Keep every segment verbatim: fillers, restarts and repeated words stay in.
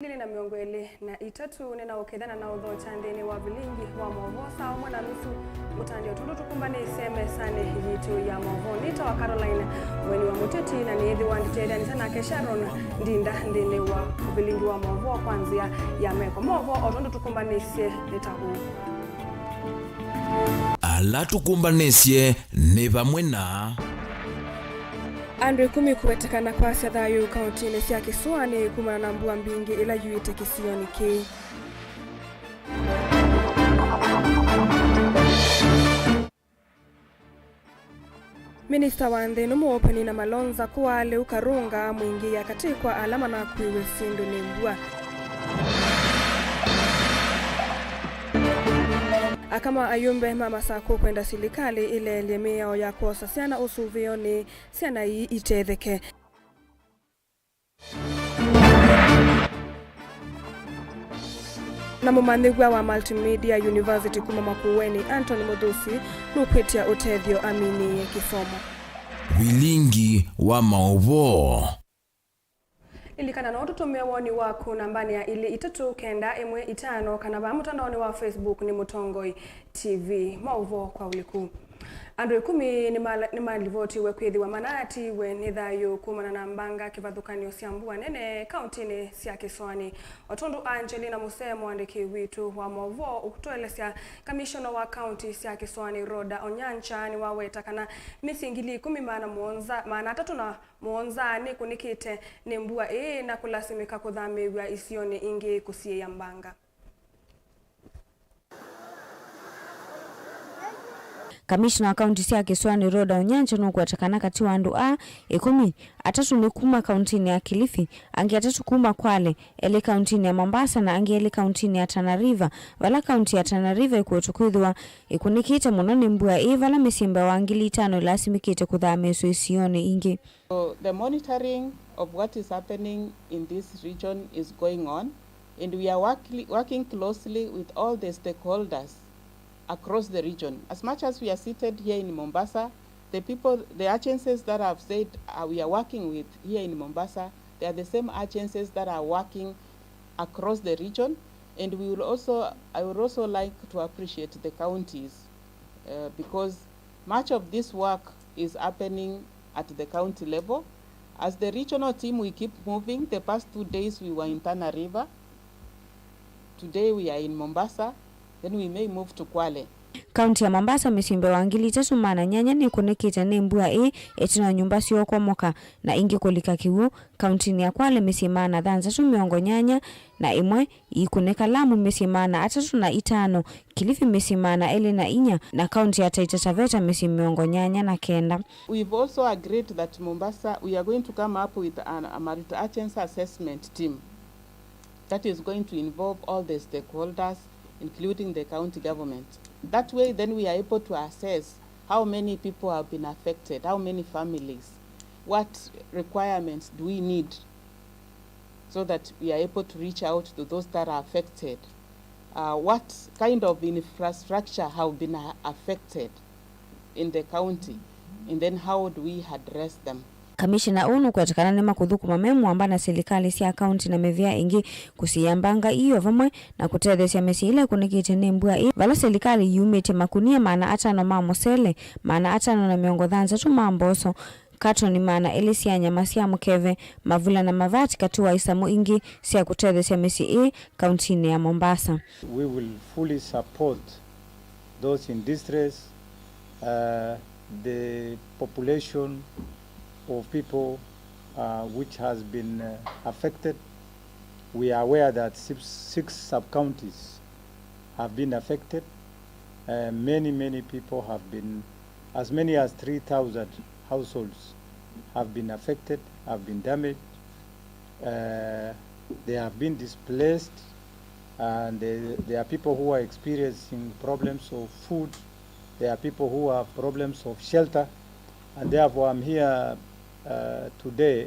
Ngili na mĩongo ĩlĩ na itatũ, nĩnaũkethya na naũthokya nthĩnĩ wa vilingi wa maũvoo saa ũmwe na nusu mũtandao, tondũ tũkũmbanĩsye mesanĩ yitũ ya maũvoo. Nĩtawa Caroline Mweni wa Mũteti, na nĩĩthĩwa nditetheanĩsya nake Sharon Ndinda nthĩnĩ wa vilingi wa maũvoo kwa nzĩa ya meko. Maũvoo o tondũ tũkũmbanĩsye nĩ ta ũũ. Ala tũkũmbanĩsye nĩ vamwe na. Andũ ĩkũmi kũwetekana kwasya thayũ kaũntĩnĩ sya Kĩsũanĩ kumana na mbua mbingĩ ĩla yuĩte kĩsionĩ kĩĩ. Minista wa nthĩ nũmũ Penina Malonza kũaa lĩu Karunga amwingĩĩa katĩ kwa ala manakuiwe syĩndũ nĩ mbua. Aka ma ayumbe ma Masakũ kwenda silikalĩ ĩleelye mĩao ya kwosa syana ũsũvĩonĩ, syana ii itetheke. Na mũmanyĩw'a wa Multimedia University kuma Makueni, Anthony Muthusi, nũkwĩtya ũtethyo aminĩĩe kĩsomo. Vilingi wa maũvoo. Lilikana no ũtũtũmĩe woni waku nambanĩ ya ilĩ itatũ kenda ĩmwe itano, kana vaa mũtandaonĩ wa Facebook nĩ Mũtongoi T V. Maũvoo kwa ũliku. Andũ ĩkũmi nĩmala-, nĩmalivotiwe kwĩthĩwa manatiiwe nĩ thayũ kumana na mbanga kĩvathũkany'o sya mbua nene kaũntĩnĩ sya Kĩsũanĩ. O tondũ Angelina Musee, mũandĩki witũ wa maũvoo, ũkũtũelesya, kamishona wa kaũntĩ sya Kĩsũanĩ Rhoda Onyancha nĩwaweta kana mĩsyĩ ngili ĩkũmi maana mũonza, maana atatũ na mũonza nĩkũnĩkĩte nĩ mbua ĩĩ na kũlasimĩka kũthamĩĩw'a isionĩ ingĩ kũsiĩĩa mbanga. Kamishna wa kaunti sya Kĩsũanĩ Rhoda Onyancha nũkweta kana katĩ wa andũ aa ĩkũmi, atatũ nĩ kuma kauntinĩ ya Kilifi, angĩ atatũ kuma Kwale, elĩ kauntinĩ ya Mombasa na angĩ elĩ kauntinĩ ya Tana River, vala kaunti ya Tana River ĩkwetwa kwĩthĩwa ĩkũnĩkĩte mũno nĩ mbua ĩĩ, vala mĩsyĩ mbee wa ngili itano ĩlasimĩkĩte kũthamĩĩswa isionĩ ingĩ. So the monitoring of what is happening in this region is going on, and we are workli-, working closely with all the stakeholders across the region. As much as we are seated here in Mombasa, the people, the agencies that I've said, uh, we are working with here in Mombasa, they are the same agencies that are working across the region, and we will also, I would also like to appreciate the counties, uh, because much of this work is happening at the county level. As the regional team, we keep moving. The past two days, we were in Tana River. Today, we are in Mombasa. Then we may move to Kwale. Kaunti ya Mombasa, mĩsyĩ mbee wa ngili itatũ maana nyanya nĩkũnĩkĩte nĩ mbua ĩĩ ĩtina wa nyũmba syoo kwomoka na ingĩ kũlika kĩw'ũ. Kauntinĩ ya Kwale, mĩsyĩ maana thanthatũ mĩongo nyanya na ĩmwe iikũnĩka, Lamu mĩsyĩ maana atatũ na itano, Kilifi mĩsyĩ maana elĩ na inya, na kaunti ya Taita Taveta mĩsyĩ mĩongo nyanya na kenda. We've also agreed that Mombasa, we are going to come up with an, a multi-agency assessment team that is going to involve all the stakeholders, including the county government. That way, then we are able to assess how many people have been affected, how many families, what requirements do we need so that we are able to reach out to those that are affected. Uh, what kind of infrastructure have been, uh, affected in the county, and then how do we address them? Kamishina ũũ nũkweta kana nĩmakũthũkũma me mũamba na silikalĩ sya kaunti na mĩvĩa ĩngĩ kũsiĩĩa mbanga ii o vamwe na kũtetheesya mĩsyĩ ĩla ĩkũnĩkĩte nĩ mbua ĩĩ, vala silikalĩ yumĩtye makunia maana atano ma mũsele, maana atano na mĩongo thanthatũ ma mboso, katoni maana elĩ sya nyama sya mũkeve, mavula na mavati, katĩ wa isamũ ingĩ sya kũtetheesya mĩsyĩ ĩĩ kauntinĩ ya Mombasa. We will fully support those in distress, uh, the population of people, uh, which has been, uh, affected. We are aware that six, six sub-counties have been affected. Uh, many, many people have been, as many as three thousand households have been affected, have been damaged. Uh, they have been displaced, and there, there are people who are experiencing problems of food. There are people who have problems of shelter, and therefore I'm here, uh, today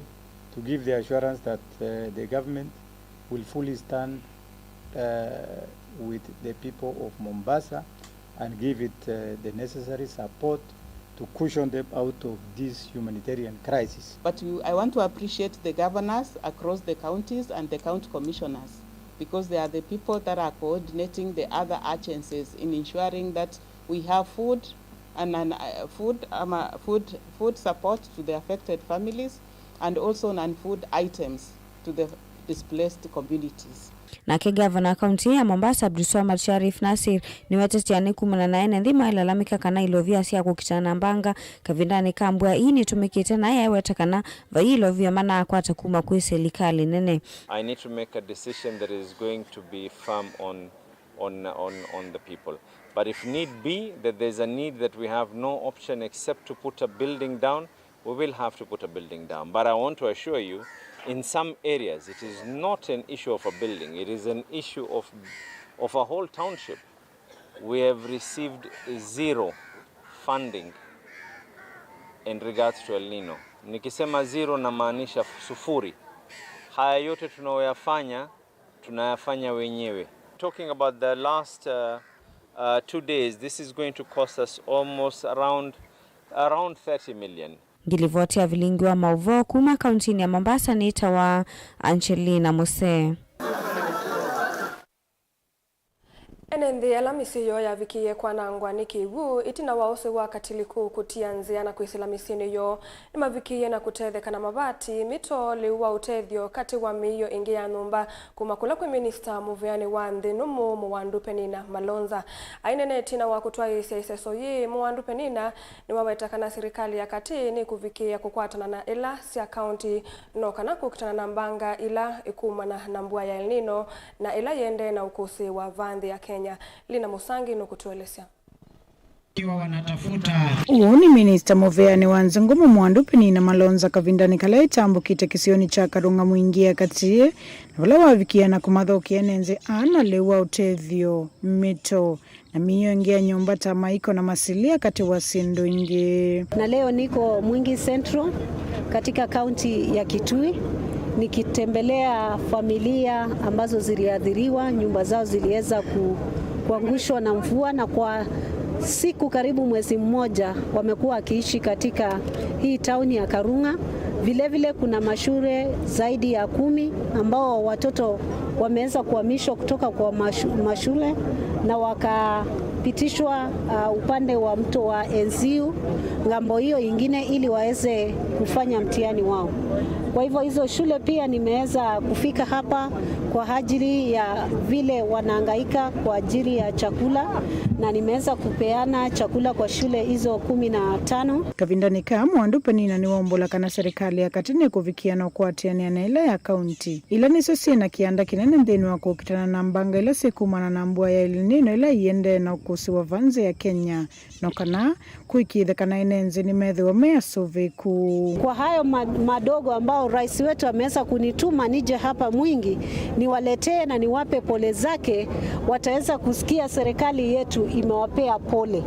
to give the assurance that, uh, the government will fully stand, uh, with the people of Mombasa and give it, uh, the necessary support to cushion them out of this humanitarian crisis. But we, I want to appreciate the governors across the counties and the county commissioners, because they are the people that are coordinating the other agencies in ensuring that we have food and an, uh, food, um, uh, food, food support to the affected families and also non-food items to the displaced communities. Nake ngavana wa kaunti ya Mombasa, Abdulswamad Sharif Nassir, nĩwetetie anene kumana na ene nthĩ mailalamika kana ilovia sya kũkitana na mbanga kavindanĩ ka mbua ii nĩtũmĩkĩte, na eweta kana vai ilovia manakwata kuma kwĩ silikalĩ nene. I need to make a decision that is going to be firm on, on, on, on the people. But if need be, that there's a need that we have no option except to put a building down, we will have to put a building down. But I want to assure you, in some areas, it is not an issue of a building. It is an issue of, of a whole township. We have received zero funding in regards to El Nino. Nikisema zero, namaanisha sufuri. Haya yote tunayoyafanya, tunayafanya wenyewe. Talking about the last, uh, uh, two days, this is going to cost us almost around, around thirty million. Ngilivoti ya vilingi wa mauvoo kuma kauntinĩ ya Mombasa nĩtawa Angelina Musee. Ene nthĩ ala mĩsyĩ yoo yavikĩie kwanangwa nĩ kĩw'ũ ĩtina wa ũsĩ wa Katiliku kũtia nzĩa na kwĩsĩla mĩsyĩnĩ yoo, nĩmavikĩie na kũtetheka na mavati, mĩtoo, lĩu wa ũtethyo, katĩ wa mĩio ĩngĩ ya nyũmba kuma kũla kwĩ minista mũvĩanĩ wa nthĩ nũmũ Mũwandu Penina Malonza. Aineena ĩtina wa kũtwaĩĩsya ĩseso yĩĩ, Mũwandu Penina nĩwaweta kana silikalĩ ya katĩ nĩkũvikĩĩa kũkwatana na ĩla sya kaunti no kana kũkitana na mbanga ila ikumana na mbua ya El Nino na ila iendee na ũkũsĩ wa vaa nthĩ ya Kenya. Lina Musangi nũkũtũelesya. Ũũ nĩ minista mũvĩanĩ wa nthĩ ngũmũ Mũwandu Penina Malonza kavindanĩ kala ĩtambũkĩte kĩsionĩ kya Karũng'a Mwingi ya katĩ, na vala wavikie na kũmathokea ene nthĩ aa na lĩu wa ũtethyo, mĩtoo, na mĩio ĩngĩ ya nyũmba ta maiko na masilia katĩ wa syĩndũ ingĩ. Na leo niko Mwingi Central katika kaunti ya Kitui nikitembelea familia ambazo ziliathiriwa, nyumba zao ziliweza ku-, kuangushwa na mvua, na kwa siku karibu mwezi mmoja wamekuwa wakiishi katika hii tauni ya Karung'a. Vilevile kuna mashule zaidi ya kumi ambao watoto wameweza kuhamishwa kutoka kwa mashu-, mashule na wakapitishwa, uh, upande wa mto wa Enziu, ng'ambo hiyo ingine, ili waweze kufanya mtihani wao. Kwa hivyo hizo shule pia nimeweza kufika hapa kwa ajili ya vile wanahangaika kwa ajili ya chakula, na nimeweza kupeana chakula kwa shule hizo kumi na tano. Kavindanĩ kaa, Mũwandu Penina nĩwaumbũla kana serikali ya katĩ nĩkũvikĩa na ũkwatĩanĩa na ĩla ya kaunti, ila nĩsyo syĩ na kĩanda kĩnene nthĩnĩ wa kũkitana na mbanga ila syĩkumana na mbua ya El Nino ĩla iendee na ũkũsĩ wa vaa nthĩ ya Kenya, no kana kũĩkĩĩthya kana ene nthĩ nĩmethĩwa me asũvĩĩku. Kwa hayo ma-, madogo ambao rais wetu ameweza kunituma nije hapa Mwingi niwaletee na niwape pole zake, wataweza kusikia serikali yetu imewapea pole.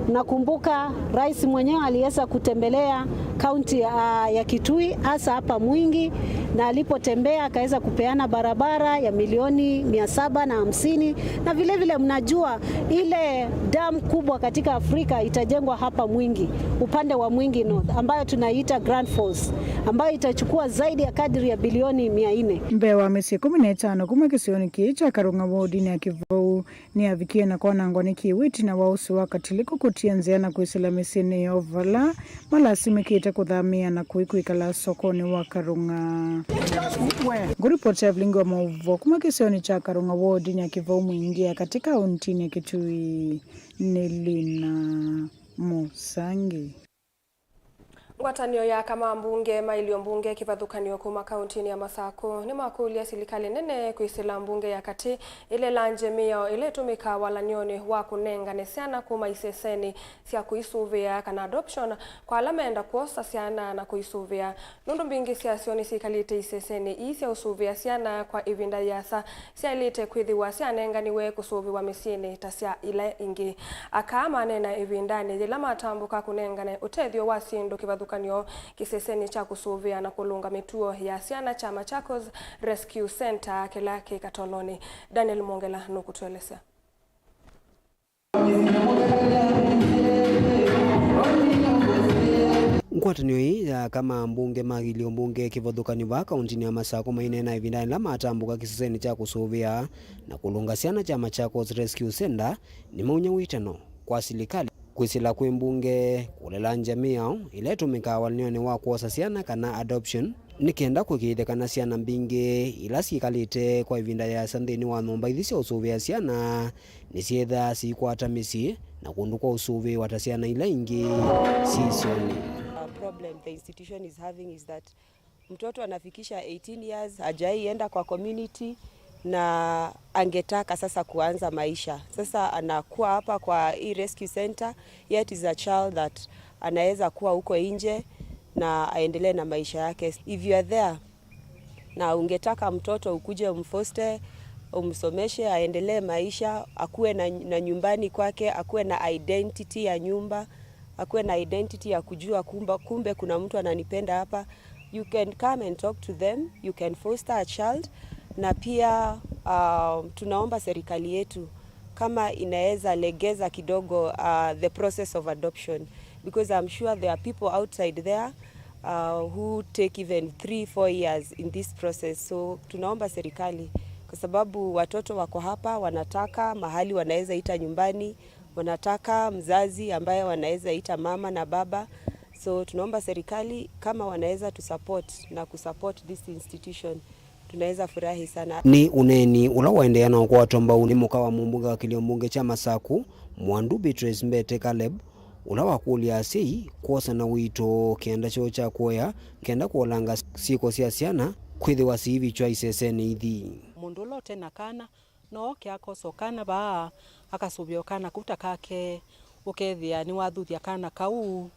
Nakumbuka rais mwenyewe aliweza kutembelea kaunti ya, ya Kitui, hasa hapa Mwingi, na alipotembea akaweza kupeana barabara ya milioni mia saba na hamsini, na vile vile mnajua ile dam kubwa katika Afrika itajengwa hapa Mwingi, upande wa Mwingi North, ambayo tunaiita Grand Falls, ambayo itachukua zaidi ya kadri ya bilioni mia nne. Mbee wa mĩsyĩ ĩkũmi na ĩtano kuma kĩsionĩ kĩĩ kya Karũng'a wodinĩ ya Kĩvou nĩyavikie na kwanangwa nĩ kĩw'ũ ĩtina wa ũsĩ wa Katiliku kũtia nzĩa na kwĩsĩla mĩsyĩnĩ yoo vala malasimĩkĩte kũthamĩĩa na kũi kwĩkala sokonĩ wa Karũng'a. Ngũripoti ya vilingi wa maũvoo kuma kĩsionĩ kya Karũng'a wodinĩ ya Kĩvou Mwingi ya katĩ kauntinĩ ya Kitui nĩ Lina Mũsangi. Ngwatanĩo ya aka ma mbunge ma ilio mbunge kĩvathũkany'o kuma kauntinĩ ya Masakũ nĩmakũlya silikalĩ nene kwĩsĩla mbunge ya katĩ ĩla ĩlangye mĩao ĩla ĩtũmĩkaa walany'onĩ wa kũnengane syana kuma isesenĩ sya kũisũvĩa kana adoption kwa ala meenda kwosa syana na kũisũvĩa, nũndũ mbingĩ syasyo nĩsyĩkalĩte isesenĩ ii sya ũsũvĩa syana kwa ĩvinda yĩasa syaĩlĩte kwĩthĩwa syanenganiwe kũsũvĩwa mĩsyĩnĩ ta sya ila ingĩ. Aka maneena ĩvindanĩ yĩla matambũka kũnengane ũtethyo wa syĩndũ kĩvathũkany'o kĩsesenĩ kya kũsũvĩa na kũlũnga mĩtuo ya syana kya Machakos Rescue Centre kĩla kĩ Katolonĩ. Daniel Mwongela nũkũtũelesya. Ngwatanĩo ĩĩ ya aka ma ambunge ma kĩlio mbunge kĩvathũkany'o vaa kauntinĩ ya Masakũ maineena ĩvindanĩ yĩla matambũka kĩsesenĩ kya kũsũvĩa na kũlũnga syana kya Machakos Rescue Center, nĩmaumya wĩtano kwa silikalĩ kwĩsĩla kwĩ mbunge kũlela njamii yao ĩla ĩtũmĩkaa walany'onĩ wa kwosa syana kana adoption, nĩ kenda kũĩkĩĩthya kana syana mbingĩ ila syĩkalĩte kwa ĩvinda yĩasa nthĩnĩ wa nyũmba ithi sya ũsũvĩa syana nĩsyĩthaa siikwata mĩsyĩ na kũndũ kwa ũsũvĩĩwa ta syana ila ingĩ syĩ isionĩ. A problem the institution is having is that mtoto anafikisha eighteen years, hajai enda kwa community na angetaka sasa kuanza maisha. Sasa anakuwa hapa kwa hii rescue center, yet is a child that anaweza kuwa huko nje na aendelee na maisha yake. If you are there na ungetaka mtoto ukuje umfoster, umsomeshe, aendelee maisha, akuwe na, na nyumbani kwake, akuwe na identity ya nyumba, akuwe na identity ya kujua kumba, kumbe kuna mtu ananipenda hapa, you can come and talk to them, you can foster a child. Na pia uh, tunaomba serikali yetu kama inaweza legeza kidogo uh, the process of adoption, because I'm sure there are people outside there uh, who take even three, four years in this process. So tunaomba serikali, kwa sababu watoto wako hapa, wanataka mahali wanaweza ita nyumbani, wanataka mzazi ambaye wanaweza ita mama na baba. So tunaomba serikali kama wanaweza tu support na ku support this institution, tunaweza furahi sana. Nĩ ũneeni ũla waendeea na ũkwatwa mbau nĩ mũka wa mũmbunge wa kĩlio mbunge kya Masakũ, Mwandu Beatrice Mbete Caleb, ũla wakũlya asyai kwosa na ũito kĩanda kyoo kya kũea kenda kũolanga syĩko sya syana kwĩthĩwa siivikywa isesenĩ ithi. Mũndũ ũla ũte na kana no oke akosa o kana vaa, akasũvĩa o kana kau ta kake, ũkethĩa nĩwathuthya kana kau,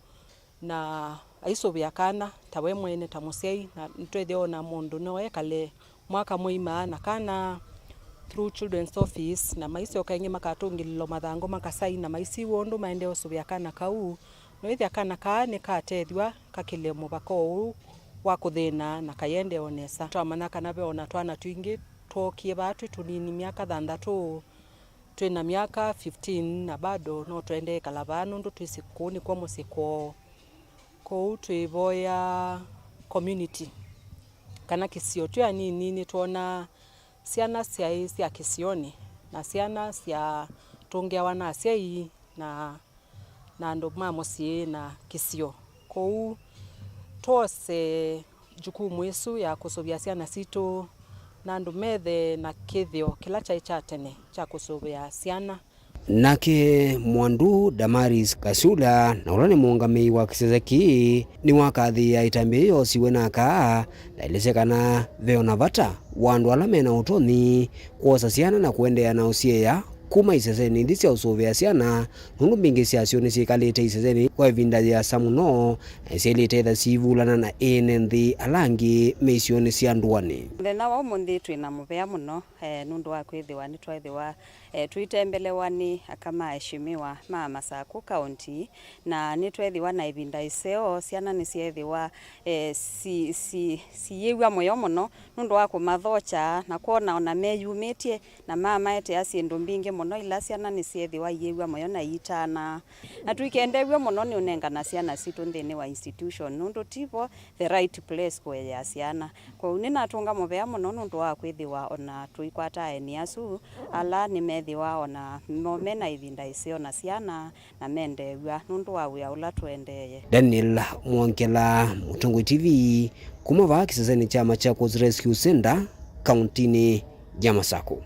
na aisũvĩa kana ta we mwene ta mũsyai, na nĩtwethĩa o na mũndũ no ekale mwaka mũima na kana through Children's Office, na maisyoka ĩngĩ makatũngĩlĩlwa mathangũ makasaina maisiw'a ũndũ maendee ũsũvĩa kana kau. Noĩthya kana kaa nĩkatethw'a kakĩle mũvaka ũũ wa kũthĩna na kaiendee o nesa. Twamanya kana ve o na twana twingĩ twookie vaa twĩ tũnini, myaka thanthatũ, twĩ na myaka fifteen, na bado no tũendee ĩkala vaa nũndũ twĩsĩ kũu nĩkw'o mũsyĩ kwoo. Kwoou twĩvoya community kana kĩsio twĩ anini nĩtwonaa syana syaĩ sya kĩsionĩ na syana syatũngĩawa na asyai na, na andũ ma mũsyĩ na kĩsio. Kwoou twose jukumu ĩsu ya kũsũvĩa syana sitũ na andũ methe na kĩthĩo kĩla kyaĩ kya tene kya kũsũvĩa syana. Nake Mwandu Damaris Kasula, na ũla nĩ mũũngamĩi wa kĩsese kĩĩ, nĩwakathĩĩa ĩtambya yĩĩ yosiwe na aka, na aelesya kana ve o na vata wa andũ ala me na ũtonyi kwosa syana na kũendeea na ũsyeea kuma isesenĩ ithi sya ũsũvĩa syana, nũndũ mbingĩ syasyo nĩsyĩkalĩte isesenĩ kwa ĩvinda yĩasa mũno, na isyaĩlĩte ĩtha siivulana na ene nthĩ ala angĩ me isionĩ sya ndũanĩ. Mũthenya wa ũmũnthĩ twĩ na mũvea mũno, eh, nũndũ wa kwĩthĩwa nĩtwaĩthĩwa eh, tũitembelewa nĩ aka ma eshimiwa ma Masakũ County, na nĩtweethĩwa na ĩvinda ĩseo. Syana nĩsyeethĩwa, eh, si, si, siyĩw'a mũyo mũno nũndũ wa kũmathokya na kwona ona meyumĩtye, na mamaetea syĩndũ mbingĩ mũno ila syana nĩsyeethĩwa iyĩw'a mũyo na iitanaa. Na tũikendew'a mũno nĩ ũnengana syana sitũ nthĩnĩ wa institution, nũndũ ti vo the right place kũeea syana. Kwoou nĩnatũnga mũvea mũno nũndũ wa kwĩthĩwa o na tũikwata aeni asu ala nĩmethĩwa o na mo me na ĩvinda ĩseo na syana, na mendeew'a nũndũ wa wĩa ũla tũendeeye. Daniel Mwongela, Mũtongoi T V, kuma vaa kĩsesenĩ kya Machakos Rescue Center, kauntinĩ ya Masakũ.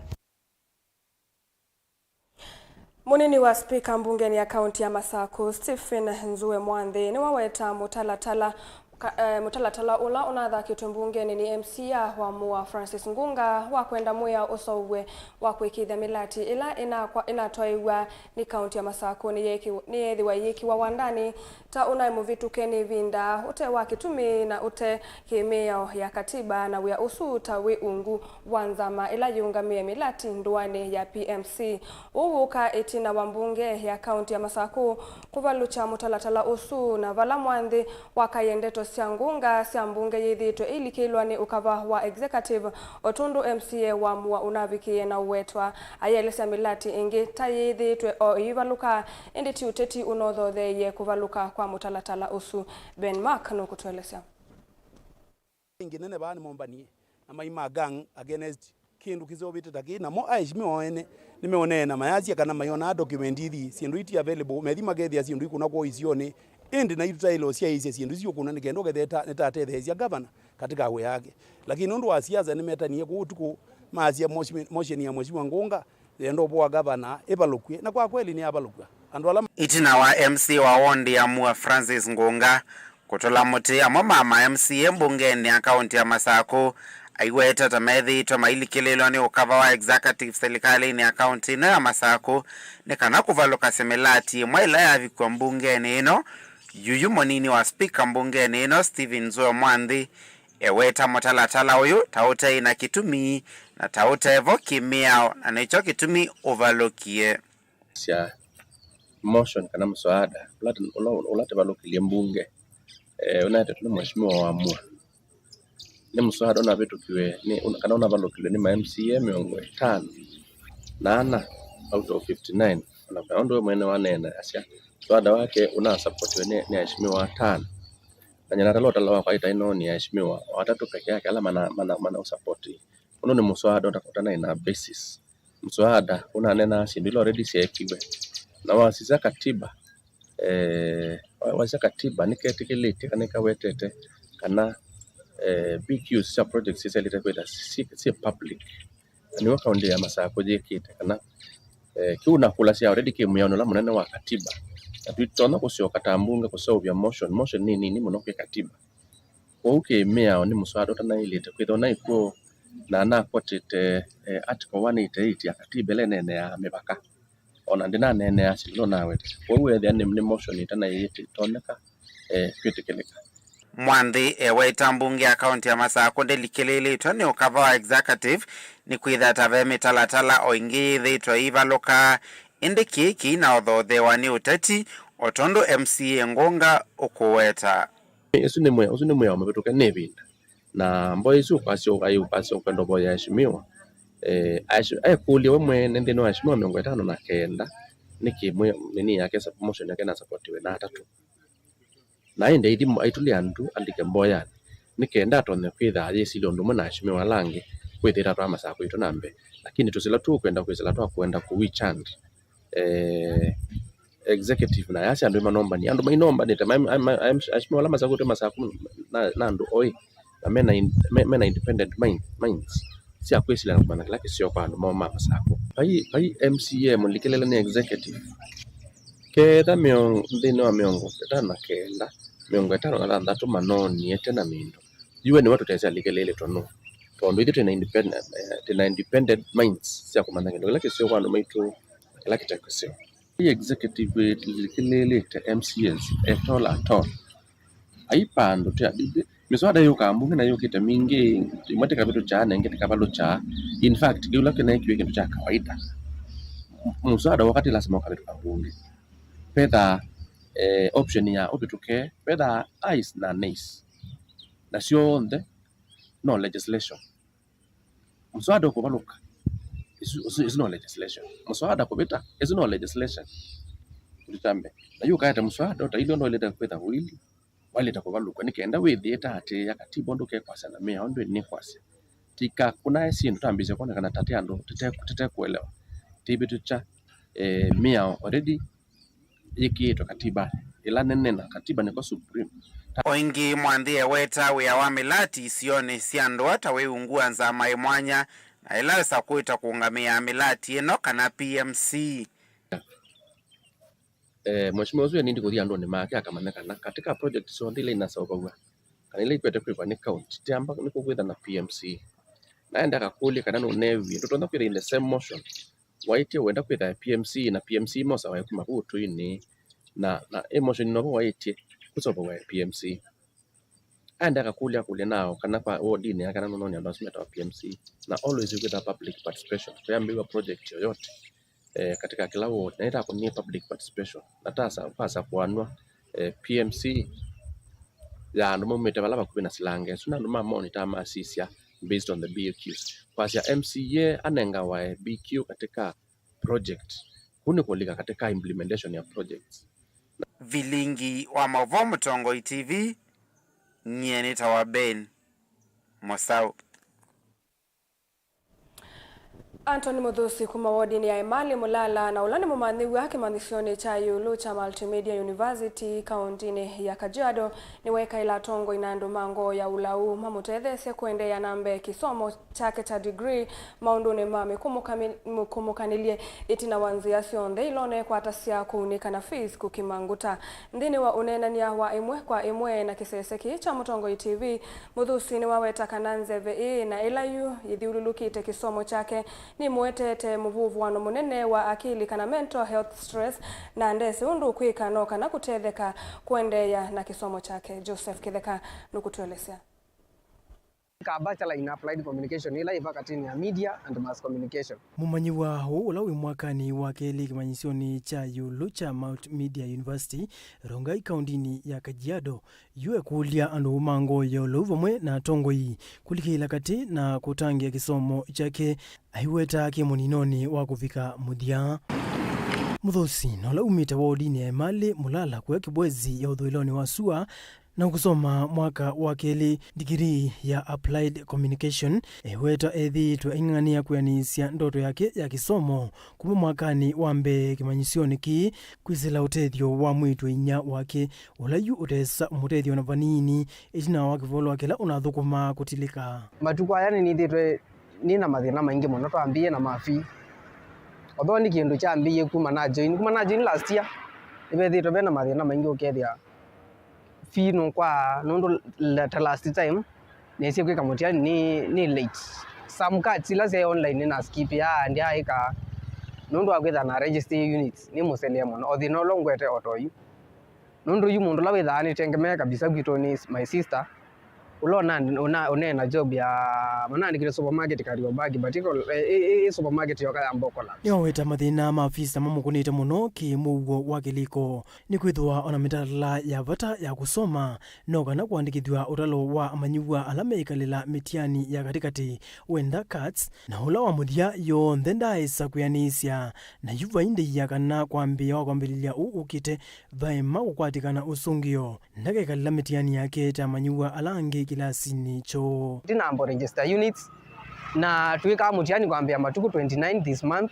Mũnini wa spika mbungenĩ ya kaunti ya Masakũ, Stephen Nzue Mwanthi, nĩwaweta mũtalatala, ka-, eh, mũtalatala ũla ũnathakĩtwe mbungenĩ nĩ M C A wa Mũa Francis Ngunga wa kwenda mwĩao ũseũvw'e wa kũĩkĩĩthya mĩlati ĩla ĩnakwa-, ĩnatwaĩw'a nĩ kaunti ya Masakũ nĩyeeki-, nĩyeethĩwa ĩyĩkĩwa wandanĩ ta ũnaĩ mũvĩtũke nĩ ĩvinda, ũte wa kĩtumi na ũte kĩ mĩao ya katiba, na wĩa ũsu ta wĩ ungu wa nzama ĩla yĩũngamĩe mĩlati ndũanĩ ya P M C. Ũu wũka ĩtina wa mbunge ya kaunti ya Masakũ kũvalũkya mũtalatala ũsu, na vala Mwanthi wakaie ndeto Sya ngũnga sya mbunge yĩthĩĩtwe ĩilikĩlwa nĩ ũkava wa executive, o tondũ M C A wa Mua ũnavikĩie na ũwetwa. Aielesya mĩlati ĩngĩ ta yĩthĩĩtwe o ĩivalũka, ĩndĩ ti ũteti ũnothotheeie kũvalũka kwa mũtalatala ũsu. Ben Mark nũkũtũelesya. Ĩngĩ nene vaa nĩmombanie na maima gang against kĩndũ kĩseũvĩte ta kĩĩ, namo aheshimiwa o ene nĩmeũneena mayasya kana maionaa document ithi syĩndũ iti available, methi makethĩa syĩndũ ikũna kwoo isionĩ, ĩndĩ naitũ twaĩle ũsyaĩĩsya syĩndũ isu ikũna nĩ kenda ũkethĩa ta- nĩtatetheesya gavana katika wĩa wake. Lakini nũndũ wa siasa nĩmetanie kũu ũtukũ, maasya motion- motion ya Mheshimiwa Ngũnga yenda ũvũa gavana ĩvalũkw'e, na kwa kweli nĩyavalũkw'a. Andũ ala Itina wa M C A wa wondi ya Mua Francis Ngũnga kũtũla mũtĩ, amwe ma ma M C A mbungenĩ ya kaũntĩ ya Masakũ aiweta ta methĩĩtwe mailikĩlĩlwa nĩ ũkava wa executive silikalĩnĩ ya kaũntĩ ĩno ya Masakũ nĩ kana kũvalũkasya mĩlati ĩmwe ĩla yavikw'a mbungenĩ ĩno. Yuyu mũnini wa spika mbungenĩ ĩno, Stephen Nzue Mwanthi, eweta mũtalatala ũyũ ta ũtaĩ na kĩtumi na ta ũtevo kĩmĩao, na nĩkyo kĩtumi ũvalũkie. Sya motion kana mswada ũla, ũla, ũla tĩvalũkĩlye mbunge, eh, ũnaetetwe nĩ Mheshimiwa wa Mua. Nĩ mswada ũnavĩtũkiwe nĩ, ũna- kana ũnavalũkĩlwe nĩ ma M C A mĩongo ĩtano na ana out of fifty-nine. Ona kana ũndũ we mwene waneena asya, mswada wake ũnasapotiwe nĩ, nĩ aheshimiwa atano. Na nyina tala ũtala wakwa ĩtaĩ no nĩ aheshimiwa atatũ peke yake ala mana, mana, mana usapoti. Ũndũ nĩ mswada ũta- ũtanaĩ na basis. Mswada ũnanenaa syĩndũ ila already syeekiwe. Na wasisya katiba, eh, wa- wasisya katiba nĩketĩkĩlĩtye kana nĩkawetete kana, eh, B Qs sya projects syaĩlĩte kwĩtha syĩ syĩ public. Na nĩw'o kaũntĩ ya Masakũ yĩkĩte kana, eh, kĩu nakũlasya already kĩ mwĩaũnĩ ũla mũnene wa katiba. Na tũitonya kũsyoka ta mbunge kũseũvya motion. Motion nĩ nini mũno kwĩ katiba. Kwoou kĩĩ mĩao nĩ mũswada ũtanaĩlĩte kwĩthĩwa naĩ kw'o, na nakwatĩte, eh, article one eighty-eight ya katiba ĩla ĩneeneaa mĩvaka. O na ndĩnaneenea syĩndũ ila ũnawetete. Kwoou weethĩa nĩ, nĩ motion ĩtanaĩtonyeka, eh, kwĩtĩkĩlĩka. Mwanthi eweta mbunge ya kaũntĩ ya Masakũ ndĩlikĩlĩĩlĩtwe nĩ ũkava wa executive nĩkwĩthĩa ta ve mĩtalatala o ĩngĩ yĩthĩĩtwe ĩivalũka, ĩndĩ kĩĩ kĩinaũthoothewa nĩ ũteti, o tondũ M C A Ngũnga ũkũweta. Ĩsu nĩ mwĩ- ũsu nĩ mwĩao mũvĩtũke nĩ ĩvinda. Na mboya isu ũkwasya ũkai ũkwasya ũkwenda ũvoya aheshimiwa. Eh, aheshi- ekũlya we mwene nthĩnĩ wa aheshimiwa mĩongo ĩtano na kenda, nĩkĩ mwĩ- nini yake sa- motion yake nasapotiwe na atatũ? Na ĩndĩ aithi aitũlĩa ndu alike mboyanĩ, nĩ kenda atonye kwĩthaa yĩsilya ũndũ ũmwe na aheshimiwa ala angĩ, kwĩthĩa tatwaa Masakũ itũ na mbee. Lakini tũsila tũkwenda kwĩsĩla twa kwenda kũwichand, eh, executive na yasya andũ manombani, andũ mainombanĩte, ma- ma- ma- aheshimiwa ala masakũtwe Masakũ na, na andũ oĩ, na mena in- me- mena independent mind, minds sya kwĩsilya na kũmanya kĩla kĩseo kwa andũ moo ma Masakũ. Vai, vai M C A mũlikĩlĩle nĩ executive, ketha mĩongo- nthĩnĩ wa mĩongo ĩtano na kenda, mĩongo ĩtano na thanthatũ manoonie tena mĩndũ. Yu we nĩwe tũtesĩ alikĩlĩlĩtwe nũũ? Tondũ ithyĩ twĩna independent, eh, twĩna independent minds sya kũmanya kĩndũ kĩla kĩseo kwa andũ maitũ na kĩla kĩte kĩseo. Ĩ executive ĩlikĩlĩlĩte M C As at all, at all. Aipa andũ tĩ adidi. Mĩswada yũkaa mbunge na yũkĩte mingĩ, ĩmwe tĩkavĩtũkyaa na ĩngĩ tĩkavalũkyaa. In fact, kĩla kĩneekiwe kĩndũ kya kawaida. Mũswada woka ti lasima ũkavĩtũka mbunge. Vethaa, eh, option ya ũvĩtũke, vethaa ayes na nays. Na syonthe no legislation. Mũswada ũkũvalũka, ĩsu- ĩsu- ĩsu no legislation. Mũswada kũvĩta, ĩsu no legislation. Kũlĩta mbee. Na yu ũkaete mũswada ũtailye ũndũ waĩlĩte kwĩtha ũilyĩ, waĩlĩte kũvalũkwa, nĩ kenda wĩthĩe ta atĩĩa katiba ũndũ ũkekwasya na mĩao ũndũ ĩnĩkwasya. Tĩkakũnae syĩndũ, twambĩĩsye kwonekana ta tĩ andũ tũte- tũtekũelewa. Tĩvĩtũkya, eh, mĩao already yĩkĩĩtwe katibanĩ ĩla nene, na katiba nĩko supreme. O ĩngĩ, Mwanthi eweta wĩa wa mĩlati isionĩ sya ndũa ta wĩ ungu wa nzama ĩ mwanya na ĩla ĩsa kũĩta kũũngamĩaa mĩlati ĩno kana P M C. Eh, mheshimiwa ũsu enindi kũthi andũnĩ make akamanya kana katika project syonthe ila inaseũvaw'a kana ila ikwete kwĩkwa nĩ county, tiamba nĩ kũkwĩtha na P M C. Na ende akakũlya kana nũneewie, ndũtonya kwĩtha in the same motion. Waĩtye wenda kwĩtha P M C, na P M C mosawa kuma vu ũtũinĩ, na, na ĩ motion novo waĩtye kũsova wa P M C. Aende akakũlya akũlya nao kana kwa wodinĩ yake kana nũnoni andũ asu metawa P M C, na always kwĩtha public participation. Kũyambĩĩw'a project yoyote, eh, katika kila ward, na ĩtakũnie public participation, na tasa, tasa kũanwa, eh, P M C. ya andũ maumĩte vala vakuvĩ na silanga ĩsu, na andũ mamonitaa masisya based on the B Q. Kwasya M C A anengawae B Q katika project, kũu nĩ kũlika katika implementation ya projects. Vilingi wa maũvoo Mũtongoi T V, nyie nĩtawa Ben Mosau. Anthony Mũthũsi kuma wodinĩ ya Emali Mũlala, na ũla nĩ mũmanyĩw'a kĩmanyĩsyonĩ kya ĩũlũ kya Multimedia University kaũntĩnĩ ya Kajiado, nĩweekaĩla atongoi na andũ ma ngoo ya ũlau mamũtetheesye kũendeea na mbee kĩsomo kyake kya degree maũndũnĩ ma mĩkũmũkami-, mĩkũmũkanĩlye ĩtina wa nzĩa syonthe ila ũneekwatasya kũunĩka na fees kũkima ngũta. Nthĩnĩ wa ũneenany'a wa ĩmwe kwa ĩmwe na kĩsese kĩĩ kya Mũtongoi T V, Mũthũsi nĩwaweta kana nzeve ĩĩ na ĩla yu yĩthyũlũlũkĩte kĩsomo kyake nĩmũetete mũvũvũano mũnene wa akili kana mental health stress, na ndesĩ ũndũ ũkwĩka no kana kũtetheka kũendeea na kĩsomo kyake. Joseph Kĩtheka nũkũtũelesya. Ka Bachelor in Applied Communication ĩla yĩ vakatĩnĩ ya Media and Mass Communication. Mũmanyĩw'a ũũ ũla wĩ mwakanĩ wa kelĩ kĩmanyĩsyonĩ kya ĩũlũ kya Multimedia University, Rongai, kaũntĩnĩ ya Kajiado, yu ekũlya andũ ma ngoo ya ũlau vamwe na atongoi kũlikĩla katĩ na kũtangĩĩa kĩsomo kyake aiweta kĩ mũninonĩ wa kũvika mũthya. Mũthũsi, na ũla umĩte wodinĩ ya Emali Mũlala kũya Kibwezi ya ũthũĩlonĩ wa sua, na kũsoma mwaka wa kelĩ ndigirii ya Applied Communication, eweta ethĩĩtwe aing'ang'anĩa kwĩanĩsya ndoto yake ya kĩsomo kuma mwakanĩ wa mbee kĩmanyĩsyonĩ kĩĩ kwĩsĩla ũtethyo wa mwĩĩtu-a-inyia wake, ũla yu ũtesa ũmũtethya ona vanini ĩtina wa kĩvolwa kĩla ũnathũkũmaa kũtilĩka. Matukũ aya nĩnĩthĩĩtwe nĩ na mathĩna maingĩ mũno twambĩĩe na ma fee. Although nĩ kĩndũ kyambĩĩe kuma na join, kuma na join last year, nĩvethĩĩtwe ve na mathĩna maingĩ ũkethĩa fee nũkwaa, nũndũ la-, ta last time nesie kwĩka mũtiani nĩ, nĩ late. Some cards ila syaĩ online nĩ na skip ya ndyaĩka nũndũ wa kwĩtha na register units. Nĩ mũselee mũno, o thĩna ũla ũngwete o toyu. Nũndũ yu mũndũ ũla wĩthaa nĩtengemee kabisa kwitũ nĩ my sister, ũla ũna-, ũna-, ũneena job ya, manandĩkĩte supermarket Kariobangi, but ĩko-, ĩ, ĩ, ĩ supermarket yoka ya Mbokola. Nĩwaweta mathĩna ma fees mamũkũnĩte mũno kĩ mũuo wa kĩlĩko. Nĩkwĩthĩwa ona mĩtalatala ya vata ya kũsoma no kana kũandĩkĩthw'a ũtalo wa amanyĩw'a ala meĩkalĩla mĩtiani ya katĩkatĩ, wenda cards, na ũla wa mũthya yonthe ndaaĩsa kwĩanĩsya, na yu vaindĩia kana kwambĩĩa wa kwambĩlĩlya ũũ ũkĩte vaema kũkwatĩkana ũsũngĩo, ndakekalĩla mĩtiani yake ta amanyĩw'a ala angĩ kĩlasinĩ kyoo. Ndinambo register units, na twĩkaa mũtiani kwambĩĩa matukũ twenty-nine this month,